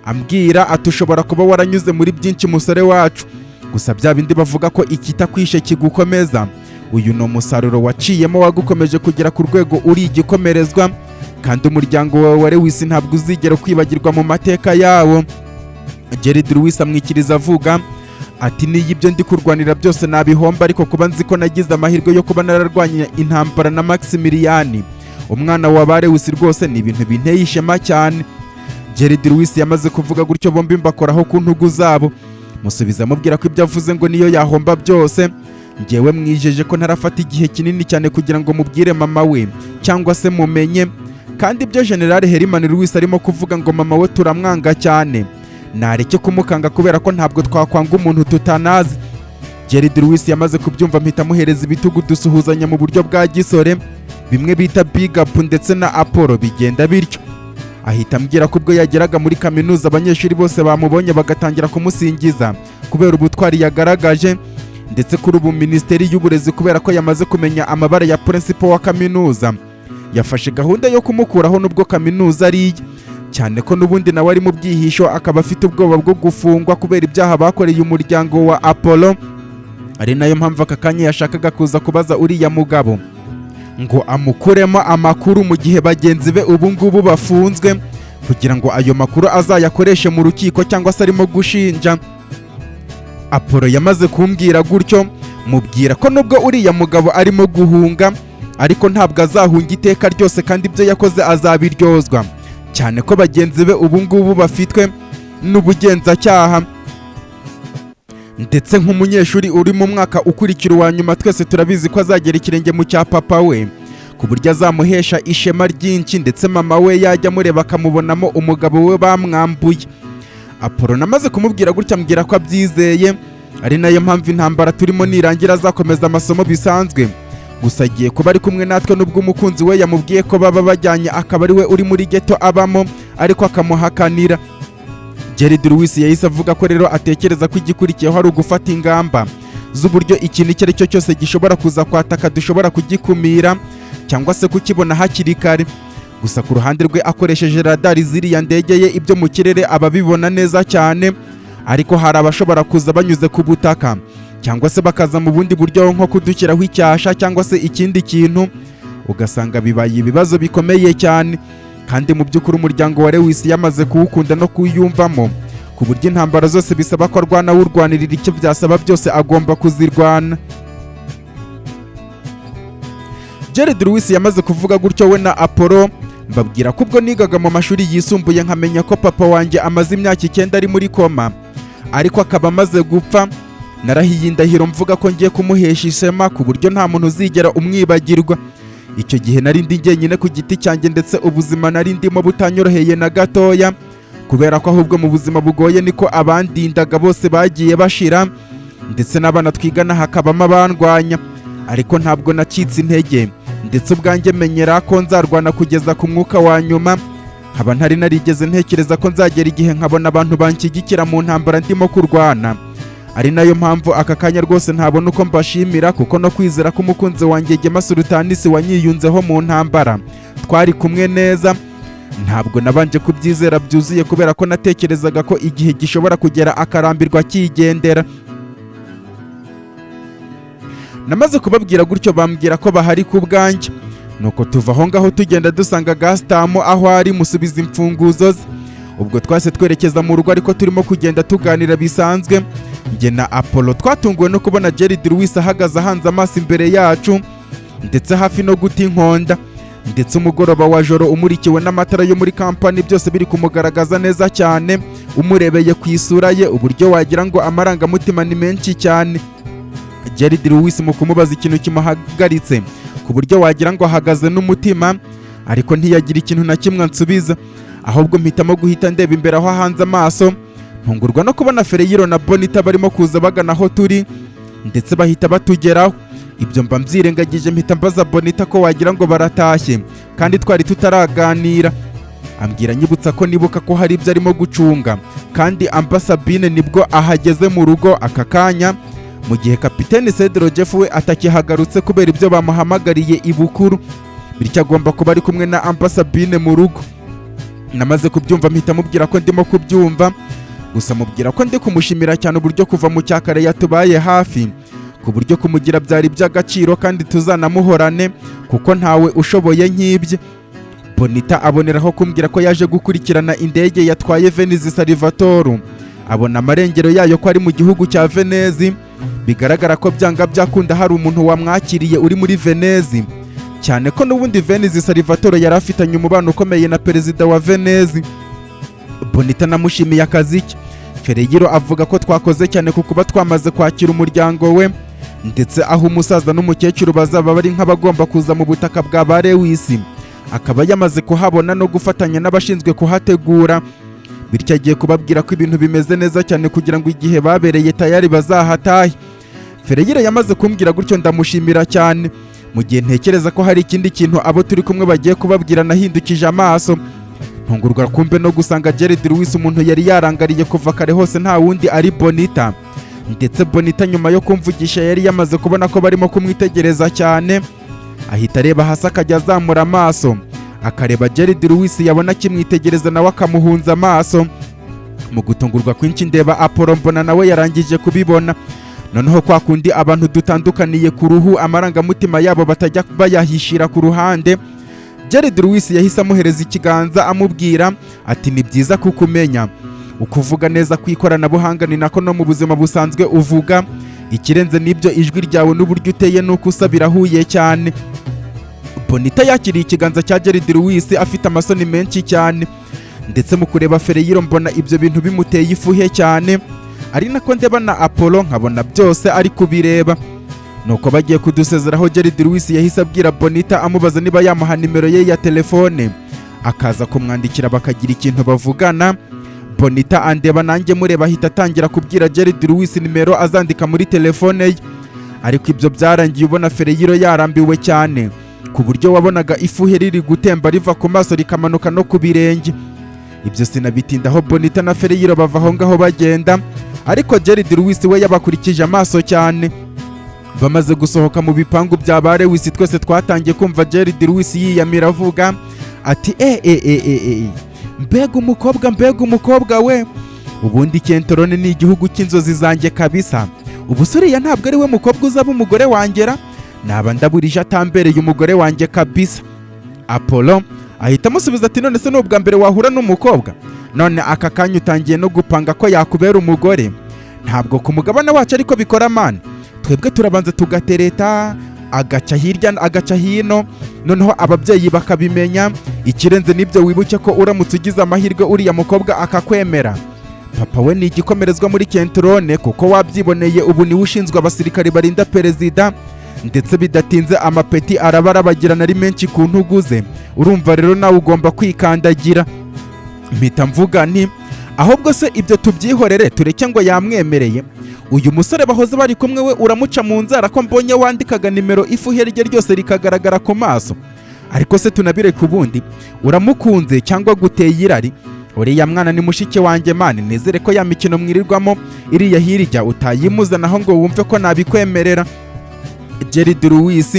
ambwira ati: "Ushobora kuba waranyuze muri byinshi, musore wacu, gusa bya bindi bavuga ko ikitakwishe kigukomeza, uyu ni umusaruro waciyemo wagukomeje kugera ku rwego uri igikomerezwa, kandi umuryango wawe wa Lewis ntabwo uzigera kwibagirwa mu mateka yawo." Jared Lewis amwikiriza avuga ati: "Niyo ibyo ndi kurwanira byose nabihomba, ariko kuba nzi ko nagize amahirwe yo kuba nararwanye intambara na Maximilian, umwana wa ba Lewis, rwose ni ibintu binteye ishema cyane." Jared Lewis yamaze kuvuga gutyo, bombi mbakoraho ku ntugu zabo, musubiza amubwira ko ibyo avuze ngo niyo yahomba byose, ngewe mwijeje ko ntarafata igihe kinini cyane kugira ngo mubwire mama we cyangwa se mumenye. Kandi ibyo General Herman Lewis arimo kuvuga ngo mama we turamwanga cyane, nareke kumukanga, kubera ko ntabwo twakwanga umuntu tutanazi. Jared Lewis yamaze kubyumva, mpita amuhereza ibitugu, dusuhuzanya mu buryo bwa gisore, bimwe bita big up, ndetse na Apollo bigenda bityo. Ahita ambwira ko ubwo yageraga muri kaminuza abanyeshuri bose bamubonye bagatangira kumusingiza kubera ubutwari yagaragaje, ndetse kuri ubu Minisiteri y'Uburezi, kubera ko yamaze kumenya amabara ya principal wa kaminuza, yafashe gahunda yo kumukuraho nubwo kaminuza ari iye, cyane ko n'ubundi nawe ari mu bwihisho, akaba afite ubwoba bwo gufungwa kubera ibyaha bakoreye umuryango wa Apollo, ari nayo mpamvu aka kanya yashakaga kuza kubaza uriya mugabo ngo amukuremo amakuru mu gihe bagenzi be ubu ngubu bafunzwe, kugira ngo ayo makuru azayakoreshe mu rukiko cyangwa se arimo gushinja. Apollo yamaze kumbwira gutyo, mubwira ko nubwo uriya mugabo arimo guhunga, ariko ntabwo azahunga iteka ryose, kandi ibyo yakoze azabiryozwa, cyane ko bagenzi be ubu ngubu bafitwe n'ubugenzacyaha. Ndetse nk'umunyeshuri uri mu mwaka ukurikira uwa nyuma, twese turabizi ko azagera ikirenge mu cya papa we, ku buryo azamuhesha ishema ryinshi, ndetse mama we yajya amureba akamubonamo umugabo we bamwambuye. Apollo namaze kumubwira gutya, ambwira ko abyizeye, ari nayo mpamvu intambara turimo nirangira azakomeza amasomo bisanzwe, gusa agiye kuba ari kumwe natwe, nubwo umukunzi we yamubwiye ko baba bajyanye akaba ari we uri muri ghetto abamo, ariko akamuhakanira. Jared Lewis yahise avuga ko rero atekereza ko igikurikiyeho ari ugufata ingamba z'uburyo ikintu icyo ari cyo cyose gishobora kuza kwataka dushobora kugikumira cyangwa se kukibona hakiri kare. Gusa ku ruhande rwe, akoresheje radari ziriya ndege ye, ibyo mu kirere aba abibona neza cyane, ariko hari abashobora kuza banyuze ku butaka cyangwa se bakaza mu bundi buryo, nko kudushyiraho icyasha cyangwa se ikindi kintu, ugasanga bibaye ibibazo bikomeye cyane. Kandi mu by'ukuri umuryango wa Lewis yamaze kuwukunda no kuwiyumvamo, ku buryo intambara zose bisaba ko arwana awurwanirira, icyo byasaba byose agomba kuzirwana. Jared Lewis yamaze kuvuga gutyo, we na Apollo, mbabwira ko ubwo nigaga mu mashuri yisumbuye nkamenya ko papa wanjye amaze imyaka 9 ari muri koma, ariko akaba amaze gupfa, narahiye indahiro mvuga ko ngiye kumuhesha ishema ku buryo nta muntu uzigera umwibagirwa. Icyo gihe nari ndi njyenyine ku giti cyanjye, ndetse ubuzima nari ndimo butanyoroheye na gatoya, kubera ko ahubwo mu buzima bugoye niko abandindaga bose bagiye bashira, ndetse n'abana twigana hakabamo abandwanya. Ariko ntabwo nacitse intege, ndetse ubwanjye menyera ko nzarwana kugeza ku mwuka wa nyuma. Nkaba ntari narigeze ntekereza ko nzagera igihe nkabona abantu banshyigikira mu ntambara ndimo kurwana, ari nayo mpamvu aka kanya rwose ntabona uko mbashimira, kuko no kwizera ko umukunzi wanjye Gema Sultanisi wanyiyunzeho mu ntambara twari kumwe neza, ntabwo nabanje kubyizera byuzuye, kubera ko natekerezaga ko igihe gishobora kugera akarambirwa akigendera. Namaze kubabwira gutyo, bambwira ko bahari ku bwanjye. Nuko tuva aho ngaho tugenda dusanga Gasitamu aho ari, musubiza imfunguzo ze. Ubwo twase twerekeza mu rugo, ariko turimo kugenda tuganira bisanzwe njye na Apollo, twatunguwe no kubona Jared Lewis ahagaze ahanze amaso imbere yacu, ndetse hafi no guta inkonda, ndetse umugoroba wa joro umurikiwe n'amatara yo muri kampani, byose biri kumugaragaza neza cyane. Umurebeye ku isura ye, uburyo wagira ngo amarangamutima ni menshi cyane. Jared Lewis mu kumubaza ikintu kimuhagaritse, ku buryo wagira ngo ahagaze n'umutima, ariko ntiyagira ikintu na kimwe ansubiza, ahubwo mpitamo guhita ndeba imbere aho ahanze amaso, ntungurwa no kubona Fereyiro na Bonita barimo kuza bagana aho turi, ndetse bahita batugeraho. Ibyo mba mbyirengagije, mpita mbaza Bonita ko wagira ngo baratashye kandi twari tutaraganira. Ambwira nyibutsa ko nibuka ko hari ibyo arimo gucunga, kandi Amber Sabine nibwo ahageze mu rugo aka kanya, mu gihe kapiteni Cedro Jeff we atakihagarutse kubera ibyo bamuhamagariye ibukuru, bityo agomba kuba ari kumwe na Amber Sabine mu rugo. Namaze kubyumva mpita mubwira ko ndimo kubyumva, gusa mubwira ko ndi kumushimira cyane uburyo kuva mu cyakare yatubaye hafi, ku buryo kumugira byari iby'agaciro kandi tuzanamuhorane kuko ntawe ushoboye nk'ibye. Bonita aboneraho kumbwira ko yaje gukurikirana indege yatwaye Venice Salvatore, abona amarengero yayo ko ari mu gihugu cya Venezi. Bigaragara ko byanga byakunda hari umuntu wamwakiriye uri muri Venezi, cyane ko n'ubundi Venice Salvatore yari afitanye umubano ukomeye na perezida wa Venezi. Bonita namushimiye akazi ke. Fereyiro avuga ko twakoze cyane ku kuba twamaze kwakira umuryango we, ndetse aho umusaza n'umukecuru bazaba bari nk'abagomba kuza mu butaka bwa ba Lewisi, akaba yamaze kuhabona no gufatanya n'abashinzwe kuhategura, bityo agiye kubabwira ko ibintu bimeze neza cyane kugira ngo igihe babereye tayari bazahatahe. Fereyira yamaze kumbwira gutyo ndamushimira cyane. Mu gihe ntekereza ko hari ikindi kintu abo turi kumwe bagiye kubabwira, nahindukije amaso ntungurwa kumbe no gusanga Jared Lewis, umuntu yari yarangariye kuva kare hose, nta wundi ari Bonita. Ndetse Bonita nyuma yo kumvugisha yari yamaze kubona ko barimo kumwitegereza cyane, ahita areba hasi akajya azamura amaso akareba Jared Lewis, yabona akimwitegereza nawe akamuhunza amaso. Mu gutungurwa kwinshi ndeba Apollo, mbona nawe yarangije kubibona. Noneho kwa kundi abantu dutandukaniye ku ruhu, amarangamutima yabo batajya bayahishira ku ruhande, Jared Lewis yahise amuhereza ikiganza amubwira ati: "Ni byiza kukumenya. Ukuvuga neza ku ikoranabuhanga ni nako no mu buzima busanzwe uvuga. Ikirenze n'ibyo, ijwi ryawe n'uburyo uteye n'uko usa birahuye cyane." Bonita yakiriye ikiganza cya Jared Lewis afite amasoni menshi cyane, ndetse mu kureba Fereyiro mbona ibyo bintu bimuteye ifuhe cyane, ari nako ndeba na Apollo nkabona byose ari kubireba. Nuko bagiye kudusezeraho, Jared Lewis yahise abwira Bonita amubaza niba yamuha nimero ye ya telefone akaza kumwandikira bakagira ikintu bavugana. Bonita andeba nanjye mureba, ahita atangira kubwira Jared Lewis nimero azandika muri telefone ye. Ariko ibyo byarangiye ubona Fereyiro yarambiwe cyane, ku buryo wabonaga ifuhe riri gutemba riva ku maso rikamanuka no ku birenge. Ibyo sinabitindaho, Bonita na Fereyiro bava aho ngaho bagenda, ariko Jared Lewis we yabakurikije amaso cyane. Bamaze gusohoka mu bipangu bya ba Lewis, twese twatangiye kumva Jared Lewis yiyamira avuga ati: "E e e e e, mbega umukobwa, mbega umukobwa we! Ubundi Kentorone ni igihugu cy'inzozi zanjye kabisa. Ubu se uriya ntabwo ari we mukobwa uzaba umugore wangera? Naba ndaburije atambereye umugore wanjye kabisa." Apollo ahita amusubiza ati: "None se ni ubwa mbere wahura n'umukobwa? None aka kanya utangiye no gupanga ko yakubera umugore? Ntabwo ku mugabane wacu ariko bikora man. Twebwe turabanza tugatereta, agaca hirya agaca hino, noneho ababyeyi bakabimenya. Ikirenze n'ibyo, wibuke ko uramutse ugize amahirwe uriya mukobwa akakwemera, papa we ni igikomerezwa muri Kentorone, kuko wabyiboneye ubu niwe ushinzwe abasirikari barinda perezida, ndetse bidatinze amapeti araba arabagirana ari menshi ku ntugu ze. Urumva rero nawe ugomba kwikandagira." Mpita mvuga nti: "Ahubwo se ibyo tubyihorere, tureke ngo yamwemereye. Uyu musore bahoze bari kumwe we uramuca mu nzara, ko mbonye wandikaga nimero ifuhe rye ryose rikagaragara ku maso? Ariko se tunabireke, ubundi uramukunze cyangwa guteye irari? Uriya mwana ni mushiki wanjye man. Nizere ko ya mikino mwirirwamo iriya hirya utayimuzanaho ngo wumve ko nabikwemerera." Jared Lewis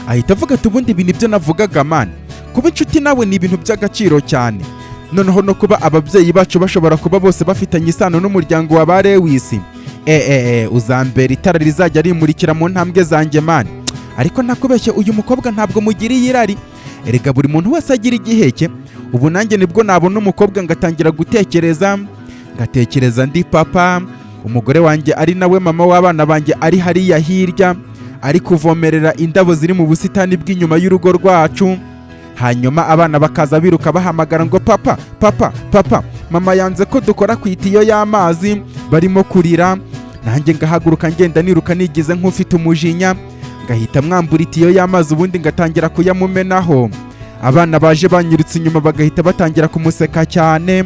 ahita avuga ati: "Ubundi ibi nibyo navugaga man. Kuba inshuti nawe ni ibintu by'agaciro cyane. Noneho no kuba ababyeyi bacu bashobora kuba bose bafitanye isano n'umuryango wa ba Lewis, uzambera itara rizajya rimurikira mu ntambwe zanjye man. Ariko ntakubeshye, uyu mukobwa ntabwo mugiriye irari. Erega buri muntu wese agira igihe cye. Ubu nanjye nibwo nabona umukobwa ngatangira gutekereza, ngatekereza ndi papa, umugore wanjye ari nawe mama w'abana banjye ari hariya hirya ari kuvomerera indabo ziri mu busitani bw'inyuma y'urugo rwacu, hanyuma abana bakaza biruka bahamagara ngo: 'Papa, papa, papa, mama yanze ko dukora ku itiyo y'amazi,' barimo kurira, nanjye ngahaguruka ngenda niruka nigize nk'ufite umujinya, ngahita mwambura itiyo y'amazi, ubundi ngatangira kuyamumenaho. Abana baje banyirutse inyuma bagahita batangira kumuseka cyane,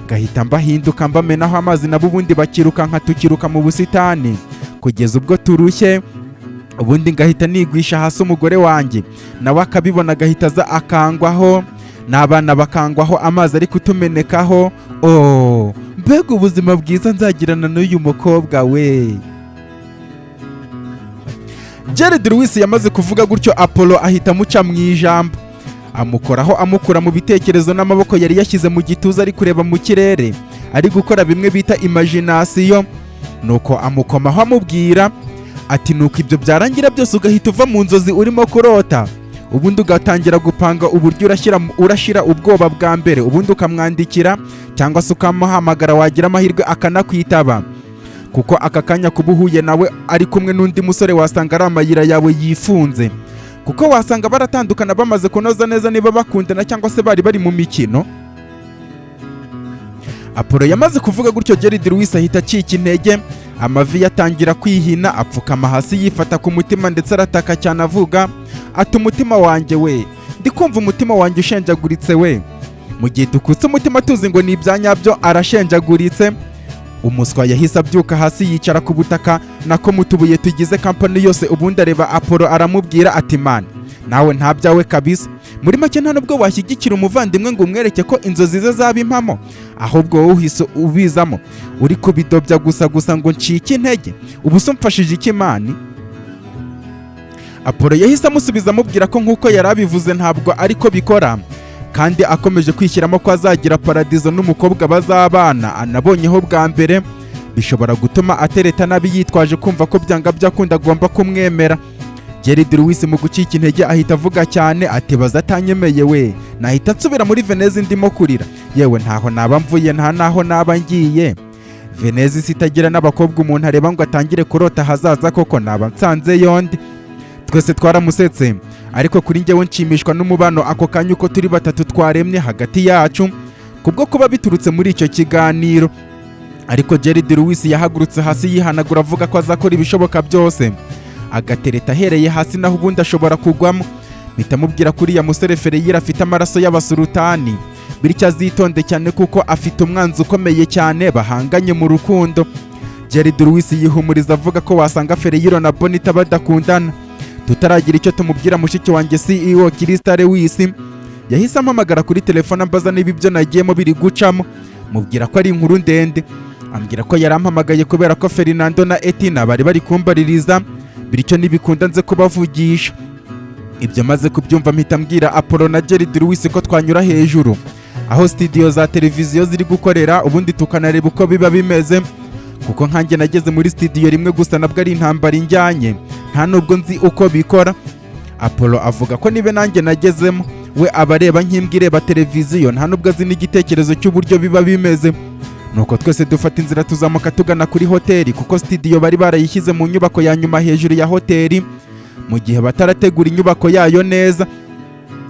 ngahita mbahinduka mbamenaho amazi nabo, ubundi bakirukanka, tukiruka mu busitani kugeza ubwo turushye, ubundi ngahita nigwisha hasi, umugore wanjye nawe akabibona agahita aza akangwaho, N'abana bakangwaho amazi ari kutumenekaho. Oh, mbega ubuzima bwiza nzagirana n'uyu mukobwa we! Jared Lewis yamaze kuvuga gutyo, Apollo ahita amuca mu ijambo, amukoraho, amukura mu bitekerezo n'amaboko yari yashyize mu gituza ari kureba mu kirere, ari gukora bimwe bita imagination. Nuko amukomaho, amubwira ati: "Nuko ibyo byarangira byose, ugahita uva mu nzozi urimo kurota, ubundi ugatangira gupanga uburyo urashyira ubwoba bwa mbere, ubundi ukamwandikira cyangwa se ukamuhamagara, wagira amahirwe akanakwitaba, kuko aka kanya kuba uhuye nawe ari kumwe n'undi musore wasanga ari amayira yawe yifunze, kuko wasanga baratandukana bamaze kunoza neza niba bakundana cyangwa se bari bari mu mikino." Apollo yamaze kuvuga gutyo, Jared Lewis ahita acika intege, amavi yatangira kwihina, apfukama hasi yifata ku mutima, ndetse arataka cyane avuga ati: "Umutima wanjye we, ndi kumva umutima wanjye ushenjaguritse we!" Mu gihe dukutse umutima tuzi ngo ni ibya nyabyo, arashenjaguritse. Umuswa yahise abyuka hasi, yicara ku butaka, nako mu tubuye tugize kampani yose, ubundi areba Apollo, aramubwira ati: "Man, nawe nta byawe kabisa. Muri make nta nubwo washyigikira umuvandimwe ngo umwereke ko inzozi ze zaba impamo, ahubwo wowe uhise ubizamo uri kubidobya gusa gusa ngo ncike intege. Ubu se umfashije iki, man?" Apollo yahise amusubiza amubwira ko nk'uko yari abivuze ntabwo ariko bikora, kandi akomeje kwishyiramo ko azagira paradizo n'umukobwa bazabana anabonyeho bwa mbere, bishobora gutuma atereta nabi yitwaje kumva ko byanga byakunda agomba kumwemera. Jared Lewis mu gucika intege ahita avuga cyane ati: "Baza atanyemeye we, nahita nsubira muri Veneze ndimo kurira. Yewe, ntaho naba mvuye, nta naho naba ngiye. Veneze isi itagira n'abakobwa umuntu areba ngo atangire kurota ahazaza, koko naba nsanze yondi." Twese twaramusetse, ariko kuri njyewe nshimishwa n'umubano ako kanya uko turi batatu twaremye hagati yacu kubwo kuba biturutse muri icyo kiganiro. Ariko Jared Lewis yahagurutse hasi yihanagura, avuga ko azakora ibishoboka byose agatereta ahereye hasi, naho ubundi ashobora kugwamo. Mpita mubwira ko uriya musore Fereyira afite amaraso y'abasulutani, bityo azitonde cyane kuko afite umwanzi ukomeye cyane bahanganye mu rukundo. Jared Lewis yihumuriza avuga ko wasanga Fereyiro na Bonita badakundana. Tutaragira icyo tumubwira, mushiki wanjye CEO Kirista Lewis yahise ampamagara kuri telefone, ambaza niba ibyo nagiyemo biri gucamo. Mubwira ko ari inkuru ndende. Ambwira ko yarampamagaye kubera ko Fernando na Etina bari bari kumbaririza, bityo nibikunda nze kubavugisha. Ibyo maze kubyumva, mpita mbwira Apollo na Jared Lewis ko twanyura hejuru aho studio za televiziyo ziri gukorera, ubundi tukanareba uko biba bimeze, kuko nkanjye nageze muri studio rimwe gusa, nabwo ari intambara injyanye, nta nubwo nzi uko bikora. Apollo avuga ko niba nanjye nagezemo, we aba areba nk'imbwa ireba televiziyo, nta nubwo azi n'igitekerezo cy'uburyo biba bimeze. Nuko twese dufata inzira tuzamuka tugana kuri hoteli, kuko studio bari barayishyize mu nyubako ya nyuma hejuru ya hoteli mu gihe batarategura inyubako yayo neza.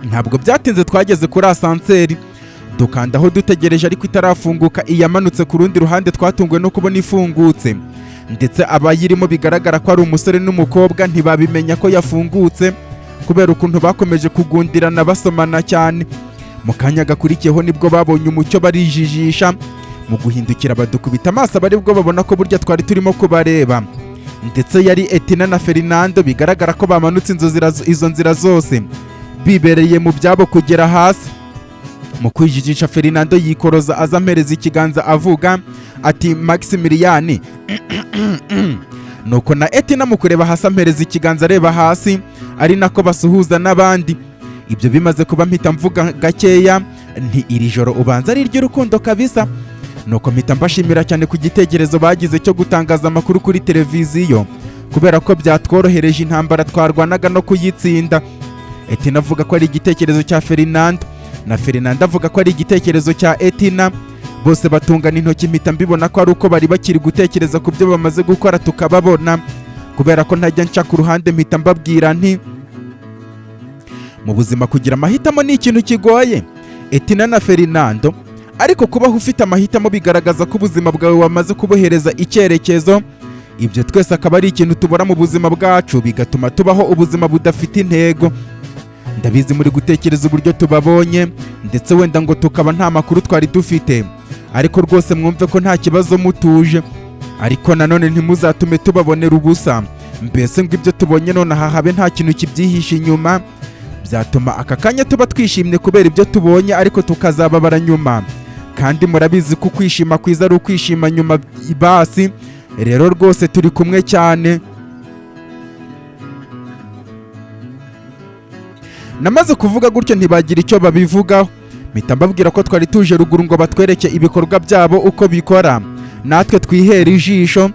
Ntabwo byatinze twageze kuri ascenseur, dukandaho dutegereje, ariko itarafunguka iyamanutse ku rundi ruhande twatunguwe no kubona ifungutse, ndetse abayirimo bigaragara ko ari umusore n'umukobwa ntibabimenya ko yafungutse kubera ukuntu bakomeje kugundirana basomana cyane. Mu kanya gakurikiyeho nibwo babonye umucyo, barijijisha, mu guhindukira badukubita amaso, aba aribwo babona ko burya twari turimo kubareba, ndetse yari Etina na Fernando. Bigaragara ko bamanutse izo nzira zose bibereye mu byabo kugera hasi. Mu kwijijisha, Fernando yikoroza aza ampereza ikiganza, avuga ati: "Maximilian." Nuko na Etina mu kureba hasi ampereza ikiganza areba hasi, ari nako basuhuza n'abandi. Ibyo bimaze kuba, mpita mvuga gakeya nti: "Iri joro ubanza ari iry'urukundo kabisa." Nuko mpita mbashimira cyane ku gitekerezo bagize cyo gutangaza amakuru kuri televiziyo, kubera ko byatworohereje intambara twarwanaga no kuyitsinda. Etina avuga ko ari igitekerezo cya Fernando, na Fernando avuga ko ari igitekerezo cya Etina. Bose batungana intoki, mpita mbibona ko ari uko bari bakiri gutekereza ku byo bamaze gukora tukababona. Kubera ko ntajya nca ku ruhande, mpita mbabwira nti: "Mu buzima kugira amahitamo ni ikintu kigoye, Etina na Fernando, ariko kubaho ufite amahitamo bigaragaza ko ubuzima bwawe wamaze kubuhereza icyerekezo. Ibyo twese akaba ari ikintu tubura mu buzima bwacu, bigatuma tubaho ubuzima budafite intego. Ndabizi muri gutekereza uburyo tubabonye, ndetse wenda ngo tukaba nta makuru twari dufite, ariko rwose mwumve ko nta kibazo, mutuje. Ariko nanone ntimuzatume tubabonera ubusa, mbese ngo ibyo tubonye nonaha habe nta kintu kibyihishe inyuma." Byatuma aka kanya tuba twishimye kubera ibyo tubonye, ariko tukazababara nyuma. Kandi murabizi ko kwishima kwiza ari ukwishima nyuma. Basi rero rwose turi kumwe cyane. Namaze kuvuga gutyo ntibagira icyo babivugaho, mpita mbabwira ko twari tuje ruguru ngo batwereke ibikorwa byabo uko bikora, natwe twihera ijisho.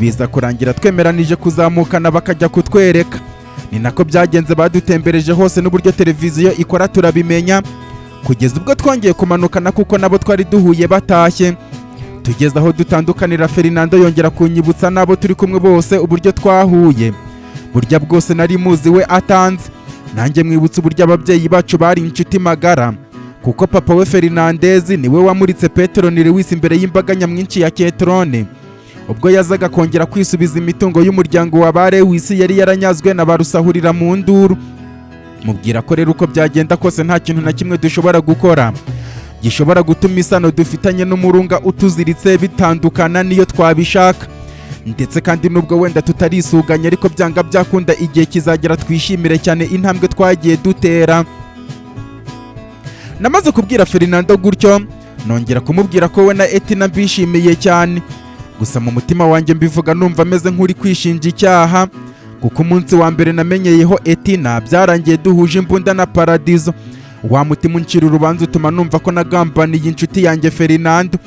Biza kurangira twemeranije kuzamukana bakajya kutwereka. Ni nako byagenze, badutembereje hose n'uburyo televiziyo ikora turabimenya, kugeza ubwo twongeye kumanukana kuko nabo twari duhuye batashye. Tugeze aho dutandukanira, Ferinando yongera kunyibutsa n'abo turi kumwe bose uburyo twahuye, burya bwose nari muzi we atanze. Nanjye mwibutsa uburyo ababyeyi bacu bari inshuti magara, kuko papa we Fernandez niwe wamuritse Petero ni Lewis imbere y'imbaga nyamwinshi ya Ketrone, ubwo yazaga kongera kwisubiza imitungo y'umuryango wa ba Lewis yari yaranyazwe na ba rusahurira mu nduru. Mubwira ko rero uko byagenda kose nta kintu na kimwe dushobora gukora gishobora gutuma isano dufitanye n'umurunga utuziritse bitandukana n'iyo twabishaka. Ndetse kandi nubwo wenda tutarisuganya, ariko byanga byakunda igihe kizagera twishimire cyane intambwe twagiye dutera. Namaze kubwira Ferinando gutyo, nongera kumubwira ko we na Etina mbishimiye cyane. Gusa mu mutima wanjye mbivuga numva ameze nk'uri kwishinja icyaha, kuko umunsi wa mbere namenyeyeho Etina byarangiye duhuje imbunda na Paradizo. Wa mutima uncira urubanza utuma numva ko nagambaniye inshuti yanjye Ferinando.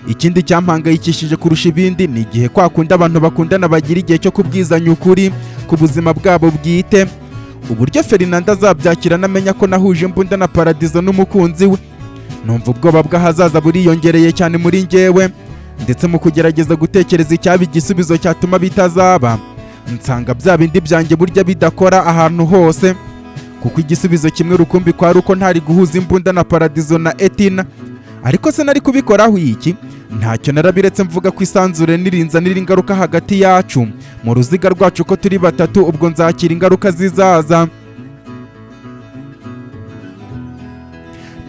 Ikindi cyampangayikishije kurusha ibindi ni igihe kwa kundi abantu bakundana bagira igihe cyo kubwizanya ukuri ku buzima bwabo bwite, uburyo Ferinando azabyakira namenya ko nahuje imbunda na Paradizo n'umukunzi we. Numva ubwoba bw'ahazaza buriyongereye cyane muri njyewe, ndetse mu kugerageza gutekereza icyaba igisubizo cyatuma bitazaba, nsanga bya bindi byanjye burya bidakora ahantu hose, kuko igisubizo kimwe rukumbi kwari uko ntari guhuza imbunda na Paradizo na Etina. Ariko se nari kubikoraho iki? Ntacyo, narabiretse, mvuga ko isanzure nirinzanira ingaruka hagati yacu mu ruziga rwacu ko turi batatu, ubwo nzakira ingaruka zizaza.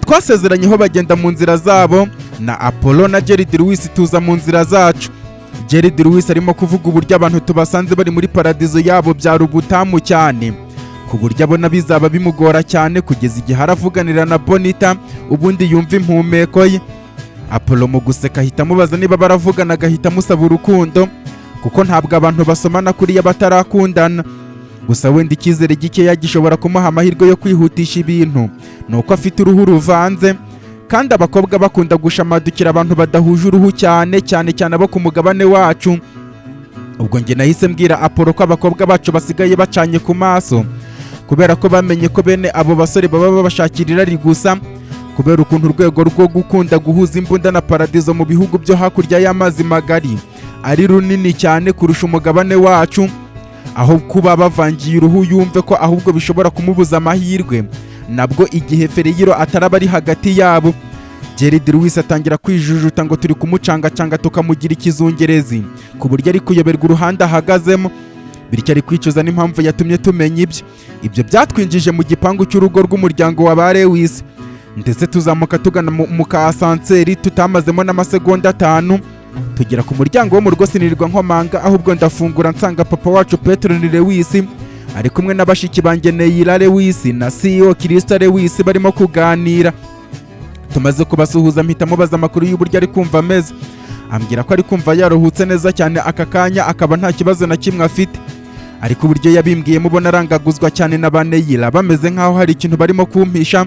Twasezeranyeho bagenda mu nzira zabo, na Apollo na Gerard Lewis tuza mu nzira zacu. Gerard Lewis arimo kuvuga uburyo abantu tubasanze bari muri paradizo yabo byari ubutamu cyane, ku buryo abona bizaba bimugora cyane kugeza igihe aravuganira na Bonita, ubundi yumva impumeko ye. Apollo mu guseka ahita amubaza niba baravugana, agahita amusaba urukundo, kuko ntabwo abantu basomana kuriya batarakundana. Gusa wenda icyizere gikeya gishobora kumuha amahirwe yo kwihutisha ibintu ni uko afite uruhu ruvanze, kandi abakobwa bakunda gushamadukira abantu badahuje uruhu, cyane cyane cyane abo ku mugabane wacu. Ubwo njye nahise mbwira Apollo ko abakobwa bacu basigaye bacanye ku maso, kubera ko bamenye ko bene abo basore baba babashakira irari gusa, kubera ukuntu urwego rwo gukunda guhuza imbunda na Paradizo mu bihugu byo hakurya y'amazi magari ari runini cyane kurusha umugabane wacu. Aho kuba bavangiye uruhu, yumve ko ahubwo bishobora kumubuza amahirwe nabwo igihe Fereyiro ataraba ari hagati yabo. Gerard Lewis atangira kwijujuta ngo turi kumucangacanga tukamugira ikizungerezi, ku buryo ari kuyoberwa uruhande ahagazemo, bityo ari kwicuza n'impamvu yatumye tumenya ibyo. Ibyo byatwinjije mu gipangu cy'urugo rw'umuryango wa ba Lewis, ndetse tuzamuka tugana mu ka asanseri tutamazemo n'amasegonda 5, tugera ku muryango wo mu rugo. Sinirirwa nkomanga, ahubwo ndafungura nsanga papa wacu Petro ni Lewis ari kumwe na bashiki banjye Neira Lewis na CEO Kirista Lewis barimo kuganira. Tumaze kubasuhuza, mpita mubaza amakuru y'uburyo ari kumva ameze. Ambwira ko ari kumva yaruhutse neza cyane aka kanya, akaba nta kibazo na kimwe afite. Ariko uburyo yabimbwiye mubona arangaguzwa cyane na ba Neira, bameze nk'aho hari ikintu barimo kumpisha.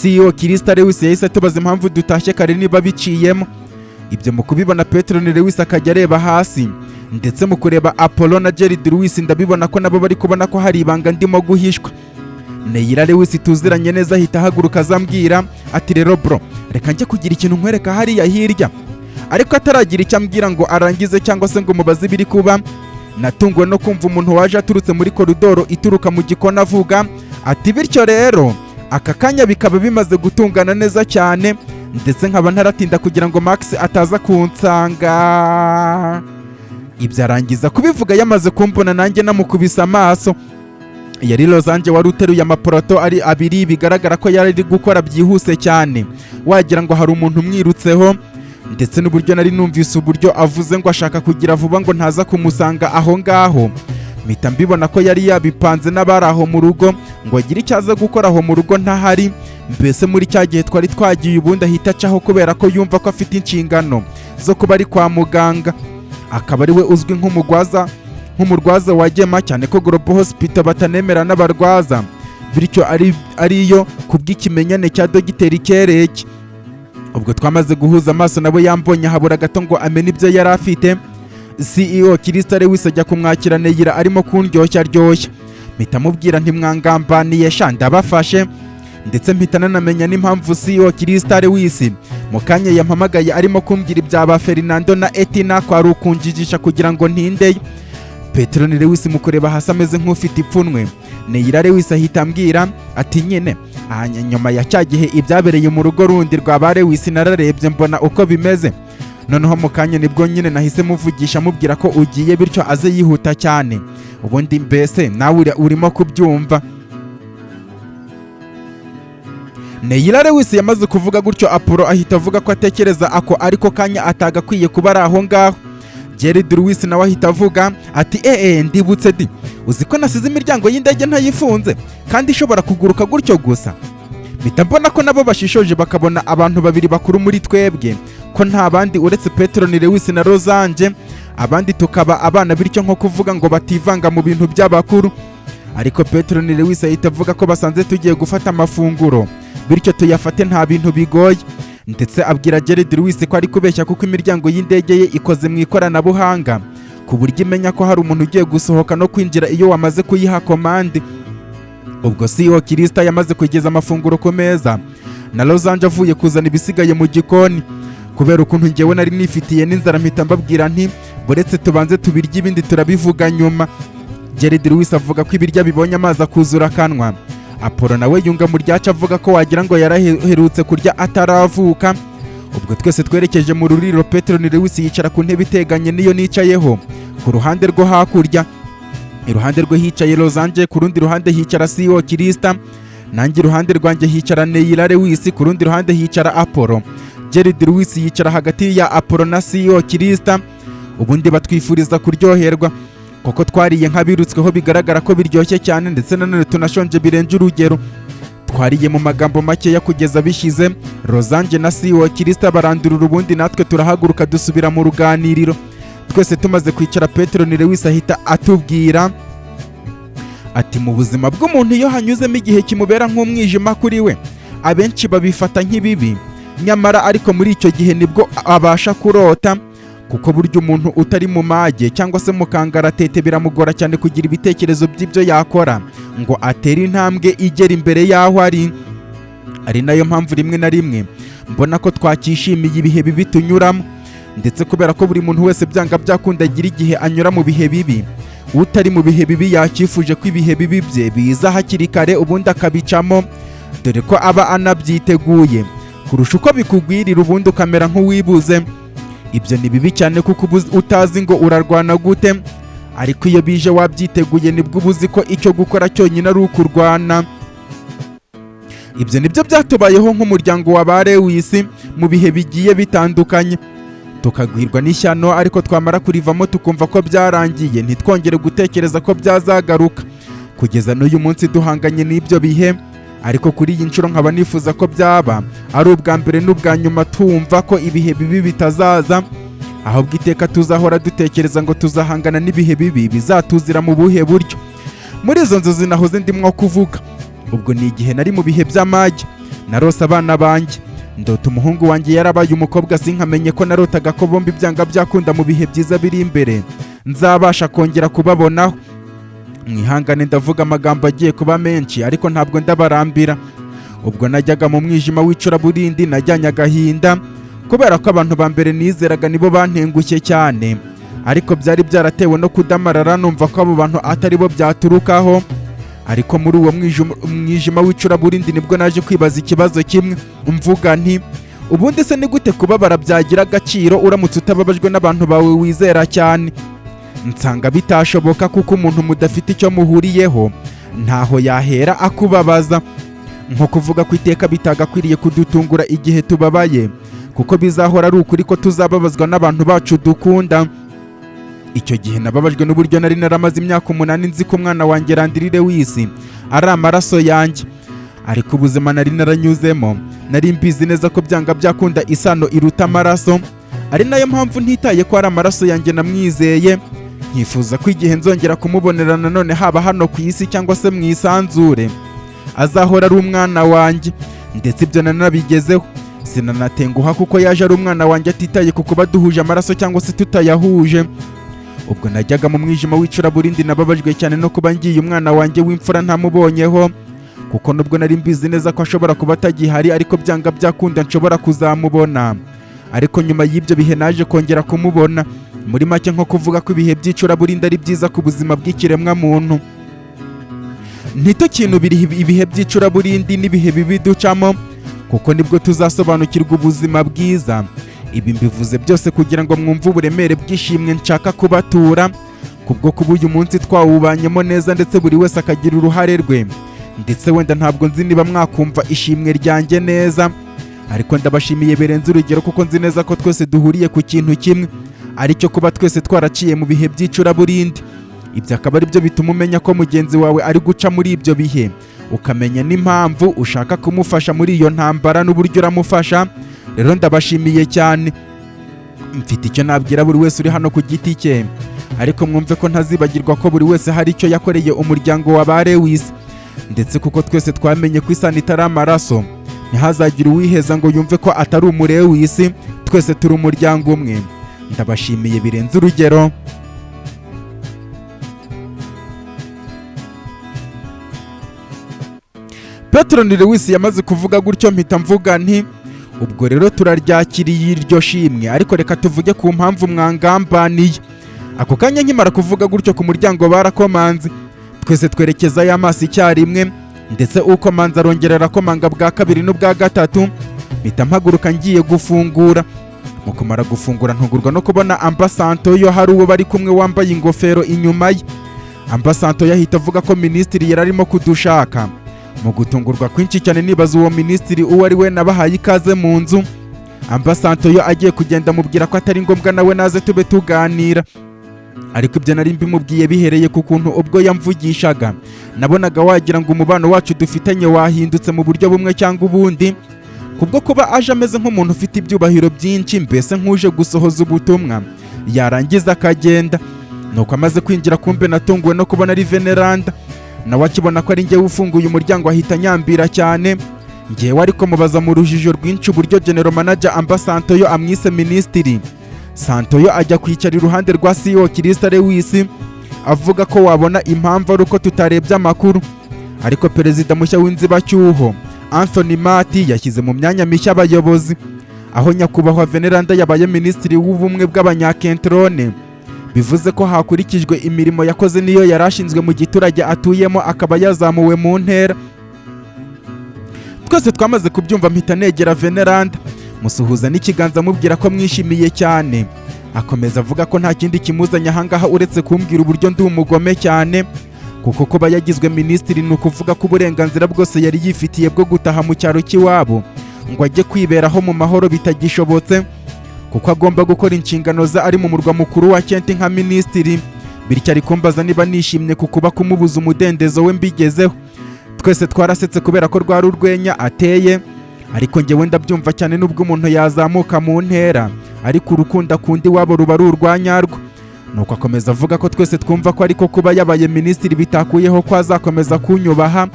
CEO Kirista Lewis yahise atubaza impamvu dutashye kare niba biciyemo. Ibyo mu kubibona, Petro ni Lewis akajya areba hasi, ndetse mu kureba Apollo na Gerard Lewis ndabibona ko nabo bari kubona ko hari ibanga ndimo guhishwa. Neira Lewis tuziranye neza ahita ahaguruka azambwira ati: "Rero bro, reka njye kugira ikintu nkwereka hariya hirya." Ariko ataragira icyo ambwira ngo arangize cyangwa se ngo mubaze ibiri kuba, natunguwe no kumva umuntu waje aturutse muri koridoro ituruka mu gikoni avuga ati: "Bityo rero aka kanya bikaba bimaze gutungana neza cyane, ndetse nkaba ntaratinda kugira ngo Max ataza kunsanga." Ibyo arangiza kubivuga yamaze kumbona, nanjye namukubise amaso. Yari Rozange wari uteruye amaporoto ari abiri, bigaragara ko yari ari gukora byihuse cyane, wagira ngo hari umuntu umwirutseho. Ndetse n'uburyo nari numvise uburyo avuze ngo ashaka kugira vuba ngo ntaza kumusanga aho ngaho, Mpita mbibona ko yari yabipanze n'abari aho mu rugo ngo agire icyo aza gukora aho mu rugo ntahari, mbese muri cya gihe twari twagiye, ubundi ahita acaho kubera ko yumva ko afite inshingano zo kuba ari kwa muganga, akaba ari we uzwi nk'umurwaza wa Gema, cyane ko Global Hospital batanemera n'abarwaza, bityo ari ariyo kubw'ikimenyane cya Dogiteri Kereke. Ubwo twamaze guhuza amaso, nabo yambonye, habura gato ngo amenye ibyo yari afite. CEO Kirista Lewis ajya kumwakira, Neyira arimo kundyoshya ryoshya. Mpita mubwira nti: "Mwangambaniye sha, ndabafashe." Ndetse mpita nanamenya n'impamvu CEO Kirista Lewis mu kanya yampamagaye arimo kumbwira ibya ba Fernando na Etina, kwari ukunjijisha kugira ngo ntindeyo. Petroni Lewis mu kureba hasi ameze nk'ufite ipfunwe, Neyira Lewis ahita ambwira ati: "Nyine aha nyuma ya cya gihe ibyabereye mu rugo rundi rwa ba Lewis, nararebye mbona uko bimeze. Noneho mu kanya nibwo nyine nahise muvugisha, mubwira ko ugiye, bityo aze yihuta cyane. Ubundi mbese nawe urimo kubyumva." Neyira Lewis yamaze kuvuga gutyo, Apollo ahita avuga ko atekereza ako ariko kanya atagakwiye kuba ari aho ngaho. Jared Lewis nawe ahita avuga ati: "Ee, ndibutse di, uzi ko nasize imiryango y'indege ntayifunze kandi ishobora kuguruka gutyo gusa?" Mpita mbona ko nabo bashishoje, bakabona abantu babiri bakuru muri twebwe ko nta bandi uretse Petroni Lewis na Rosange, abandi tukaba abana, bityo nko kuvuga ngo bativanga mu bintu by'abakuru. Ariko Petroni Lewis ahita avuga ko basanze tugiye gufata amafunguro, bityo tuyafate, nta bintu bigoye. Ndetse abwira Jared Lewis ko ari kubeshya, kuko imiryango y'indege ye ikoze mu ikoranabuhanga ku buryo imenya ko hari umuntu ugiye gusohoka no kwinjira iyo wamaze kuyiha komande. Ubwo CEO Kirista yamaze kugeza amafunguro ku meza na Rosange avuye kuzana ibisigaye mu gikoni, kubera ukuntu ngewe nari nifitiye n'inzara, mpita mbabwira nti: "Buretse tubanze tubirye, ibindi turabivuga nyuma." Jared Lewis avuga ko ibiryo bibonye amazi akuzura akanwa. Apollo nawe yunga mu ryacu, avuga ko wagira ngo yaraherutse kurya ataravuka. Ubwo twese twerekeje mu ruriro. Petroni Lewis yicara ku ntebe iteganye niyo nicayeho ku ruhande rwo hakurya. Iruhande rwe hicaye Rosange, ku rundi ruhande hicara CEO Kirista, nanjye iruhande rwanjye hicara Neyira Lewis, ku rundi ruhande hicara Apollo. Jared Lewis yicara hagati ya Apollo na CEO Kirista. Ubundi batwifuriza kuryoherwa, kuko twariye nk'abirutsweho, bigaragara ko biryoshye cyane, ndetse nanone tunashonje birenze urugero. Twariye mu magambo makeya kugeza bishyize. Rosange na CEO Kirista barandurura, ubundi natwe turahaguruka dusubira mu ruganiriro. Twese tumaze kwicara, Petroni Lewis ahita atubwira ati: "Mu buzima bw'umuntu, iyo hanyuzemo igihe kimubera nk'umwijima kuri we, abenshi babifata nk'ibibi. Nyamara ariko muri icyo gihe nibwo abasha kurota, kuko burya umuntu utari mu mage cyangwa se mu kangaratete biramugora cyane kugira ibitekerezo by'ibyo yakora ngo atere intambwe igera imbere y'aho ari. Ari nayo mpamvu rimwe na rimwe mbona ko twakishimiye ibihe bibi tunyuramo. Ndetse kubera ko buri muntu wese byanga byakunda agira igihe anyura mu bihe bibi, utari mu bihe bibi yakifuje ko ibihe bibi bye biza hakiri kare, ubundi akabicamo, dore ko aba anabyiteguye, kurusha uko bikugwirira ubundi ukamera nk'uwibuze. Ibyo ni bibi cyane, kuko uba utazi ngo urarwana gute. Ariko iyo bije wabyiteguye, nibwo uba uzi ko icyo gukora cyonyine ari ukurwana. Ibyo nibyo byatubayeho nk'umuryango wa ba Lewis mu bihe bigiye bitandukanye, tukagwirwa n'ishyano, ariko twamara kurivamo tukumva ko byarangiye, ntitwongere gutekereza ko byazagaruka, kugeza n'uyu munsi duhanganye n'ibyo bihe. Ariko kuri iyi nshuro nkaba nifuza ko byaba ari ubwa mbere n'ubwa nyuma tumva ko ibihe bibi bitazaza, ahubwo iteka tuzahora dutekereza ngo tuzahangana n'ibihe bibi bizatuzira mu buhe buryo." Muri izo nzozi nahoze ndimwo kuvuga, ubwo ni igihe nari mu bihe by'amage, narose abana banjye, ndota umuhungu wanjye yarabaye umukobwa, sinkamenye ko narotaga ko bombi byanga byakunda mu bihe byiza biri imbere nzabasha kongera kubabonaho. Mwihangane, ndavuga amagambo agiye kuba menshi, ariko ntabwo ndabarambira. Ubwo najyaga mu mwijima w'icuraburindi, najyanye agahinda kubera ko abantu ba mbere nizeraga nibo bantengushye cyane, ariko byari byaratewe no kudamarara, numva ko abo bantu atari bo byaturukaho. Ariko muri uwo mwijima w'icuraburindi nibwo naje kwibaza ikibazo kimwe, mvuga nti: "Ubundi se ni gute kubabara byagira agaciro uramutse utababajwe n'abantu bawe wizera cyane?" Nsanga bitashoboka, kuko umuntu mudafite icyo muhuriyeho ntaho yahera akubabaza. Nko kuvuga ko iteka bitagakwiriye kudutungura igihe tubabaye, kuko bizahora ari ukuri ko tuzababazwa n'abantu bacu dukunda. Icyo gihe nababajwe n'uburyo nari naramaze imyaka 8 nzi ko umwana wanjye Landry Lewis ari amaraso yanjye, ariko ubuzima nari naranyuzemo nari mbizi neza ko byanga byakunda isano iruta amaraso, ari nayo mpamvu ntitaye ko ari amaraso yanjye namwizeye, nkifuza ko igihe nzongera kumubonera nanone, haba hano ku isi cyangwa se mu isanzure, azahora ari umwana wanjye. Ndetse ibyo nanabigezeho, sinanatenguha kuko yaje ari umwana wanjye atitaye ku kuba duhuje amaraso cyangwa se tutayahuje. Ubwo najyaga mu mwijima w'icuraburindi, nababajwe cyane no kuba ngiye umwana wanjye w'imfura ntamubonyeho, kuko nubwo nari mbizi neza ko ashobora kuba atagihari, ariko byanga byakunda nshobora kuzamubona. Ariko nyuma y'ibyo bihe naje kongera kumubona. Muri make, nko kuvuga ko ibihe by'icuraburindi ari byiza ku buzima bw'ikiremwamuntu. Ntitukinubire ibihe by'icuraburindi n'ibihe bibi ducamo, kuko nibwo tuzasobanukirwa ubuzima bwiza. Ibi mbivuze byose kugira ngo mwumve uburemere bw'ishimwe nshaka kubatura kubwo kuba uyu munsi twawubanyemo neza, ndetse buri wese akagira uruhare rwe. Ndetse wenda ntabwo nzi niba mwakumva ishimwe ryanjye neza, ariko ndabashimiye birenze urugero, kuko nzi neza ko twese duhuriye ku kintu kimwe, aricyo kuba twese twaraciye mu bihe by'icuraburindi. Ibyo akaba ari byo bituma umenya ko mugenzi wawe ari guca muri ibyo bihe, ukamenya n'impamvu ushaka kumufasha muri iyo ntambara n'uburyo uramufasha. Rero ndabashimiye cyane. Mfite icyo nabwira buri wese uri hano ku giti cye, ariko mwumve ko ntazibagirwa ko buri wese hari icyo yakoreye umuryango wa ba Lewis. Ndetse kuko twese twamenye ko isano itari amaraso, ntihazagire uwiheza ngo yumve ko atari umu Lewis. Twese turi umuryango umwe. Ndabashimiye birenze urugero. Patron Lewis yamaze kuvuga gutyo, mpita mvuga nti: "Ubwo rero turaryakiriye iryo shimwe, ariko reka tuvuge ku mpamvu mwangambaniye." Ako kanya nkimara kuvuga gutyo, ku muryango barakomanze, twese twerekezayo amaso icyarimwe. Ndetse ukomanze arongera arakomanga bwa kabiri n'ubwa gatatu, mpita mpaguruka ngiye gufungura. Mu kumara gufungura, ntungurwa no kubona Ambasantoyo hari uwo bari kumwe wambaye ingofero inyuma ye. Ambasantoyo ahita avuga ko minisitiri yari arimo kudushaka. Mu gutungurwa kwinshi cyane nibaza uwo minisitiri uwo ari we, nabahaye ikaze mu nzu. Ambasantoyo agiye kugenda amubwira ko atari ngombwa, nawe naze tube tuganira. Ariko ibyo nari mbimubwiye bihereye ku kuntu ubwo yamvugishaga nabonaga wagira ngo umubano wacu dufitanye wahindutse mu buryo bumwe cyangwa ubundi, kubwo kuba aje ameze nk'umuntu ufite ibyubahiro byinshi, mbese nk'uje gusohoza ubutumwa yarangiza akagenda. Nuko amaze kwinjira, kumbe natunguwe no kubona ari Veneranda. Nawe akibona ko ari njyewe ufunguye umuryango ahita anyambira cyane. Njyewe ariko mubaza mu rujijo rwinshi uburyo General Manager Amba Santoyo amwise minisitiri. Santoyo ajya kwicara iruhande rwa CEO Kirista Lewis, avuga ko wabona impamvu ari uko tutarebye amakuru, ariko perezida mushya w'inzibacyuho Anthony Mati yashyize mu myanya mishya abayobozi, aho nyakubahwa Veneranda yabaye minisitiri w'ubumwe bw'abanyakentrone, bivuze ko hakurikijwe imirimo yakoze niyo yari ashinzwe mu giturage atuyemo, akaba yazamuwe mu ntera. Twese twamaze kubyumva, mpita negera Veneranda, musuhuza n'ikiganza, mubwira ko mwishimiye cyane. Akomeza avuga ko nta kindi kimuzanye ahangaha uretse kumbwira uburyo ndi umugome cyane, kuko kuba yagizwe minisitiri ni ukuvuga ko uburenganzira bwose yari yifitiye bwo gutaha mu cyaro cy'iwabo ngo ajye kwiberaho mu mahoro bitagishobotse, kuko agomba gukora inshingano ze ari mu murwa mukuru wa Kenti nka minisitiri. Bityo ari kumbaza niba nishimye ku kuba kumubuza umudendezo we mbigezeho. Twese twarasetse kubera ko rwari urwenya ateye, ariko njyewe ndabyumva cyane. Nubwo umuntu yazamuka mu ntera, ariko urukundo akunda iwabo ruba ari urwa nyarwo. Nuko akomeza avuga ko twese twumva ko, ariko kuba yabaye minisitiri bitakuyeho ko azakomeza kunyubaha,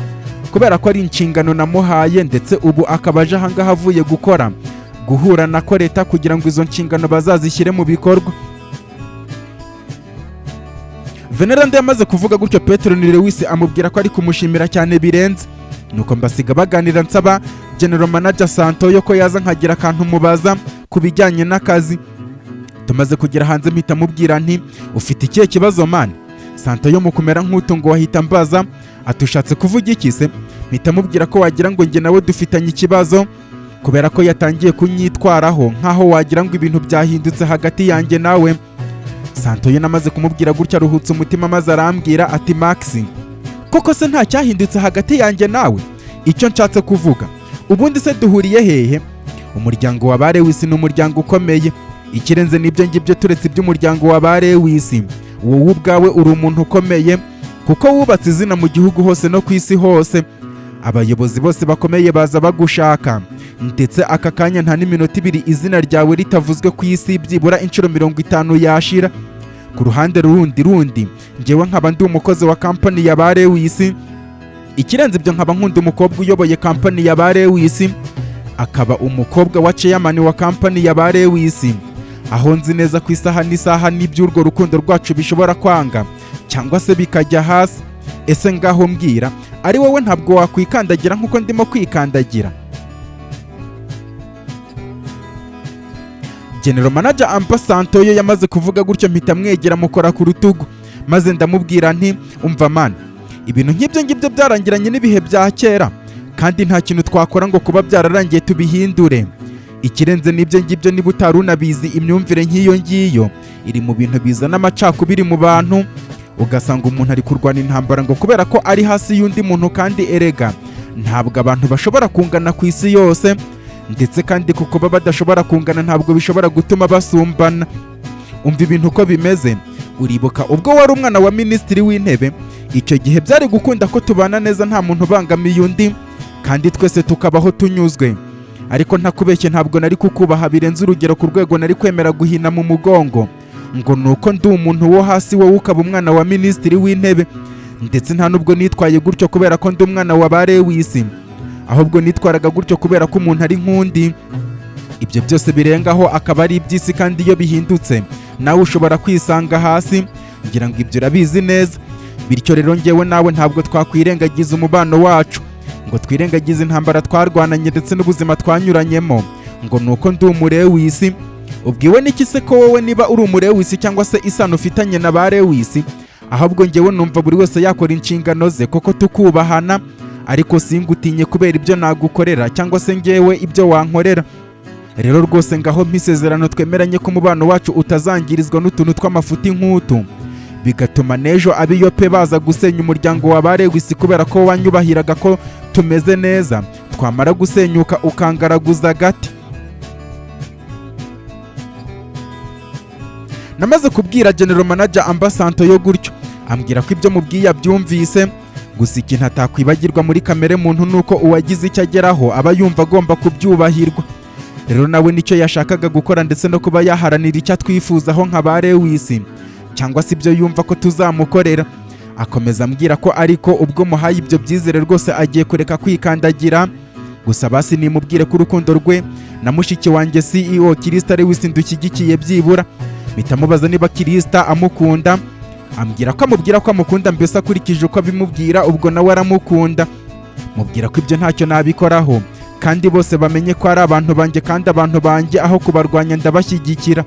kubera ko ari inshingano namuhaye, ndetse ubu akaba aje ahangaha avuye gukora guhura na Koreta kugira ngo izo nshingano bazazishyire mu bikorwa. Veneranda yamaze kuvuga gutyo, Petero ni Lewis amubwira ko ari kumushimira cyane birenze. Nuko mbasiga baganira, nsaba General Manager Santoyo ko yaza nkagira akantu mubaza ku bijyanye n'akazi. Tumaze kugera hanze, mpita mubwira nti: "Ufite ikihe kibazo, man?" Santoyo mu kumera nk'utungo wahita mbaza ati: "Ushatse kuvuga iki se?" Mpita mubwira ko wagira ngo njye nawe dufitanye ikibazo, kubera ko yatangiye kunyitwaraho nk'aho wagira ngo ibintu byahindutse hagati yanjye nawe. Santoyo namaze kumubwira gutya aruhutse umutima, maze arambwira ati: "Max, koko se nta cyahindutse hagati yanjye nawe? Icyo nshatse kuvuga, ubundi se duhuriye hehe? Umuryango wa ba Lewis ni umuryango ukomeye. Ikirenze n'ibyo ngibyo, turetse iby'umuryango wa ba Lewis, wowe ubwawe uri umuntu ukomeye kuko wubatse izina mu gihugu hose no ku isi hose. Abayobozi bose bakomeye baza bagushaka, ndetse aka kanya nta n'iminota 2 izina ryawe ritavuzwe ku isi byibura inshuro 50 yashira. Ku ruhande rundi, njyewe nkaba ndi umukozi wa kampani ya ba Lewis. Ikirenze ibyo, nkaba nkunda umukobwa uyoboye kampani ya ba Lewis, akaba umukobwa wa chairman wa kampani ya ba Lewis, aho nzi neza ku isaha n'isaha n'iby'urwo rukundo rwacu bishobora kwanga cyangwa se bikajya hasi. Ese ngaho mbwira, ari wowe ntabwo wakwikandagira nk'uko ndimo kwikandagira? General Manager Ampa Santoyo yamaze kuvuga gutyo, mpita mwegera mukora ku rutugu, maze ndamubwira nti: "Umva man, ibintu nk'ibyo ngibyo byarangiranye n'ibihe bya kera, kandi nta kintu twakora ngo kuba byararangiye tubihindure. Ikirenze n'ibyo ngibyo, niba utari unabizi, imyumvire nk'iyo ngiyo iri mu bintu bizana amacakubiri mu bantu, ugasanga umuntu ari kurwana intambara ngo kubera ko ari hasi y'undi muntu. Kandi erega ntabwo abantu bashobora kungana ku isi yose, ndetse kandi ku kuba badashobora kungana ntabwo bishobora gutuma basumbana. Umva ibintu uko bimeze: uribuka ubwo wari umwana wa minisitiri w'intebe? Icyo gihe byari gukunda ko tubana neza, nta muntu ubangamiye undi, kandi twese tukabaho tunyuzwe. Ariko ntakubeshye, ntabwo nari kukubaha birenze urugero ku rwego nari kwemera guhina mu mugongo ngo ni uko ndi umuntu wo hasi, wowe ukaba umwana wa minisitiri w'intebe. Ndetse nta nubwo nitwaye gutyo kubera ko ndi umwana wa ba Lewis, ahubwo nitwaraga gutyo kubera ko umuntu ari nk'undi. Ibyo byose birengaho akaba ari iby'isi, kandi iyo bihindutse nawe ushobora kwisanga hasi. Ngira ngo ibyo urabizi neza. Bityo rero, ngewe nawe ntabwo twakwirengagiza umubano wacu, ngo twirengagize intambara twarwananye ndetse n'ubuzima twanyuranyemo, ngo ni uko ndi umurewisi. Ubwiwe n'iki se ko wowe niba uri umurewisi cyangwa se isano ufitanye na ba Lewisi? Ahubwo ngewe numva buri wese yakora inshingano ze koko tukubahana, ariko singutinye kubera ibyo nagukorera cyangwa se ngewe ibyo wankorera. Rero rwose ngaho mpisezerano twemeranye ko umubano wacu utazangirizwa n'utuntu tw'amafuti nk'utu, bigatuma n'ejo abiyope baza gusenya umuryango wa ba Lewisi kubera ko wanyubahiraga ko tumeze neza, twamara gusenyuka ukangaraguza agati." Namaze kubwira General Manager Ambasanto yo gutyo, ambwira ko ibyo mubwiye abyumvise. Gusa ikintu atakwibagirwa muri kamere muntu ni uko uwagize icyo ageraho aba yumva agomba kubyubahirwa. Rero nawe nicyo yashakaga gukora, ndetse no kuba yaharanira icyo atwifuzaho nka ba Lewis cyangwa se ibyo yumva ko tuzamukorera. Akomeza ambwira ko ariko ubwo muhaye ibyo byizere rwose agiye kureka kwikandagira. Gusa basi nimubwire ko urukundo rwe na mushiki wanjye CEO Kirista Lewis ndushyigikiye byibura. Mpita mubaza niba Kirista amukunda, ambwira ko amubwira ko amukunda, mbese akurikije uko abimubwira ubwo nawe aramukunda. Mubwira ko ibyo ntacyo nabikoraho, kandi bose bamenye ko ari abantu banjye, kandi abantu banjye aho kubarwanya ndabashyigikira.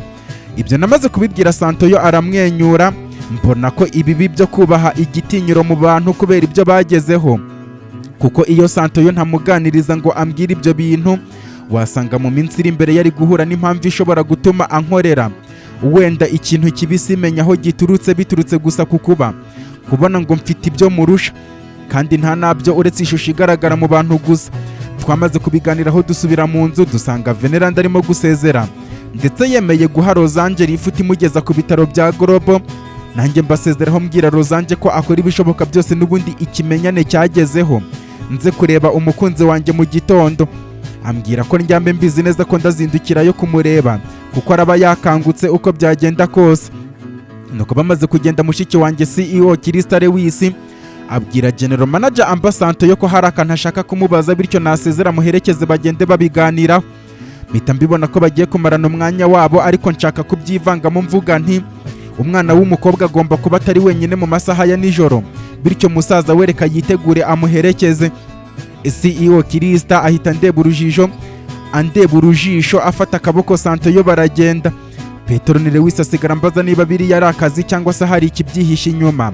Ibyo namaze kubibwira Santoyo aramwenyura, mbona ko ibibi byo kubaha igitinyiro mu bantu kubera ibyo bagezeho, kuko iyo Santoyo ntamuganiriza ngo ambwire ibyo bintu, wasanga mu minsi iri imbere yari guhura n'impamvu ishobora gutuma ankorera wenda ikintu kibi simenya aho giturutse, biturutse gusa ku kuba kubona ngo mfite ibyo murusha kandi nta nabyo uretse ishusho igaragara mu bantu gusa. Twamaze kubiganiraho, dusubira mu nzu, dusanga Veneranda arimo gusezera, ndetse yemeye guha Rosange lifuti imugeza ku bitaro bya Global. Nanjye mbasezeraho, mbwira Rosange ko akora ibishoboka byose n'ubundi ikimenyane cyagezeho, nze kureba umukunzi wanjye mu gitondo. Ambwira ko ndyambe mbizi neza ko ndazindukirayo kumureba, kuko araba yakangutse uko byagenda kose. Nuko bamaze kugenda, mushiki wanjye CEO Kirista Lewis abwira General Manager Ambasanto yo ko hari akantu ashaka kumubaza, bityo nasezera muherekeze bagende babiganiraho. Mpita mbibona ko bagiye kumarana umwanya wabo, ariko nshaka kubyivangamo, mvuga nti: "Umwana w'umukobwa agomba kuba atari wenyine mu masaha ya nijoro, bityo musaza we reka yitegure amuherekeze." CEO Kirista ahita andeba urujijo, andeba urujisho, afata akaboko Santoyo baragenda. Petero Lewis asigara ambaza niba biriya ari akazi cyangwa se hari ikibyihishe inyuma.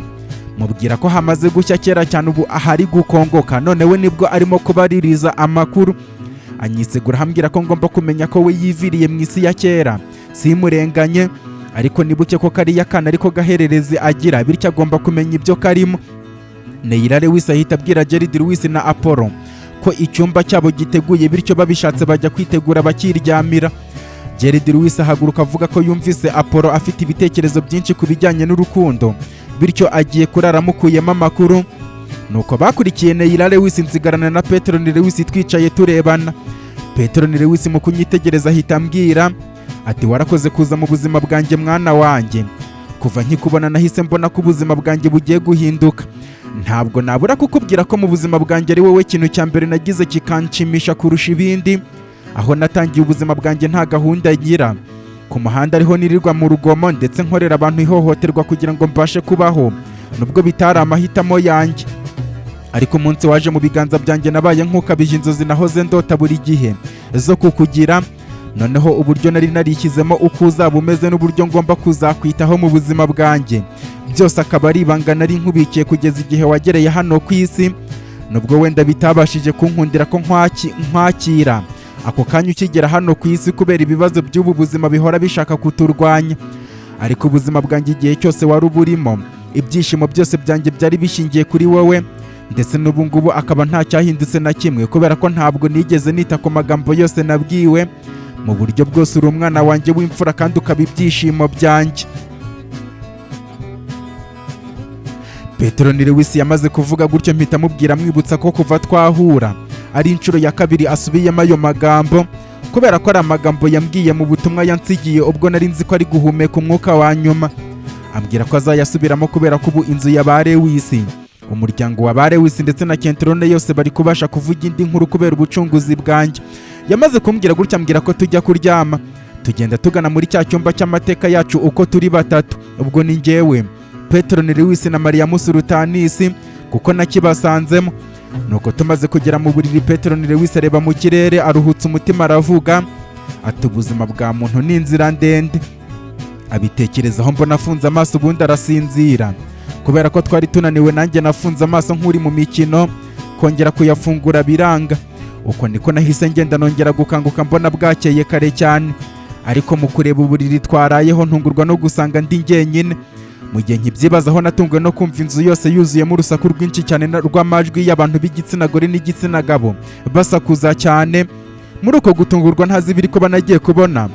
Mubwira ko hamaze gushya kera cyane, ubu ahari gukongoka, none we nibwo arimo kubaririza amakuru. Anyisegura ambwira ko ngomba kumenya ko we yiviriye mu isi ya kera, simurenganye, ariko nibuke ko kariya kana ariko gahererezi agira, bityo agomba kumenya ibyo karimo. Neira Lewis ahita abwira Jared Lewis na Apollo ko icyumba cyabo giteguye, bityo babishatse bajya kwitegura bakiryamira. Jared Lewis ahaguruka avuga ko yumvise Apollo afite ibitekerezo byinshi ku bijyanye n'urukundo, bityo agiye kurara amukuyemo amakuru. Nuko bakurikiye Neila Lewis, nsigarana na Petron Lewis twicaye turebana. Petron Lewis mu kunyitegereza ahita ambwira ati: "Warakoze kuza mu buzima bwanjye, mwana wanjye. Kuva nkikubona nahise mbona ko ubuzima bwanjye bugiye guhinduka. Ntabwo nabura kukubwira ko mu buzima bwanjye ari wowe kintu cya mbere nagize kikanshimisha kurusha ibindi. Aho natangiye ubuzima bwanjye nta gahunda ngira, ku muhanda ariho nirirwa mu rugomo, ndetse nkorera abantu ihohoterwa kugira ngo mbashe kubaho, nubwo bitari amahitamo yanjye. Ariko umunsi waje mu biganza byanjye nabaye nk'ukabije inzozi nahoze ndota buri gihe zo kukugira. Noneho uburyo nari narishyizemo uko uzaba umeze n'uburyo ngomba kuzakwitaho mu buzima bwanjye, byose akaba ari ibanga nari nkubikiye kugeza igihe wagereye hano ku isi. Nubwo wenda bitabashije kunkundira ko nkwakira ako kanya ukigera hano ku isi kubera ibibazo by'ubu buzima bihora bishaka kuturwanya, ariko ubuzima bwanjye igihe cyose wari uburimo, ibyishimo byose byanjye byari bishingiye kuri wowe, ndetse n'ubu ngubu akaba nta cyahindutse na kimwe, kubera ko ntabwo nigeze nita ku magambo yose nabwiwe. Mu buryo bwose uri umwana wanjye w'imfura kandi ukaba ibyishimo byanjye." Petero Lewis yamaze kuvuga gutyo, mpita mubwira mwibutsa ko kuva twahura ari inshuro ya kabiri asubiyemo ayo magambo, kubera ko ari amagambo yambwiye mu butumwa yansigiye ubwo nari nzi ko ari guhumeka umwuka wa nyuma, ambwira ko azayasubiramo kubera ko ubu inzu ya ba Lewis, umuryango wa ba Lewis ndetse na Kentrone yose bari kubasha kuvuga indi nkuru kubera ubucunguzi bwanjye. Yamaze kumbwira gutya, ambwira ko tujya kuryama. Tugenda tugana muri cya cyumba cy'amateka yacu uko turi batatu, ubwo ni njyewe, Petero Lewis na Mariya Sultanisi, kuko nakibasanzemo. Nuko tumaze kugera mu buriri, Petero Lewis areba mu kirere aruhutse umutima, aravuga ati: "Ubuzima bwa muntu ni inzira ndende." Abitekerezaho mbona afunze amaso, ubundi arasinzira. Kubera ko twari tunaniwe, nanjye nafunze amaso nk'uri mu mikino, kongera kuyafungura biranga. Uko niko nahise ngenda nongera gukanguka mbona bwakeye kare cyane, ariko mu kureba uburiri twarayeho ntungurwa no gusanga ndi njyenyine. Mu gihe nkibyibazaho, natunguwe no kumva inzu yose yuzuyemo urusaku rwinshi cyane rw'amajwi y'abantu b'igitsina gore n'igitsina gabo basakuza cyane. Muri uko gutungurwa ntazi ibiri kuba, nagiye kubona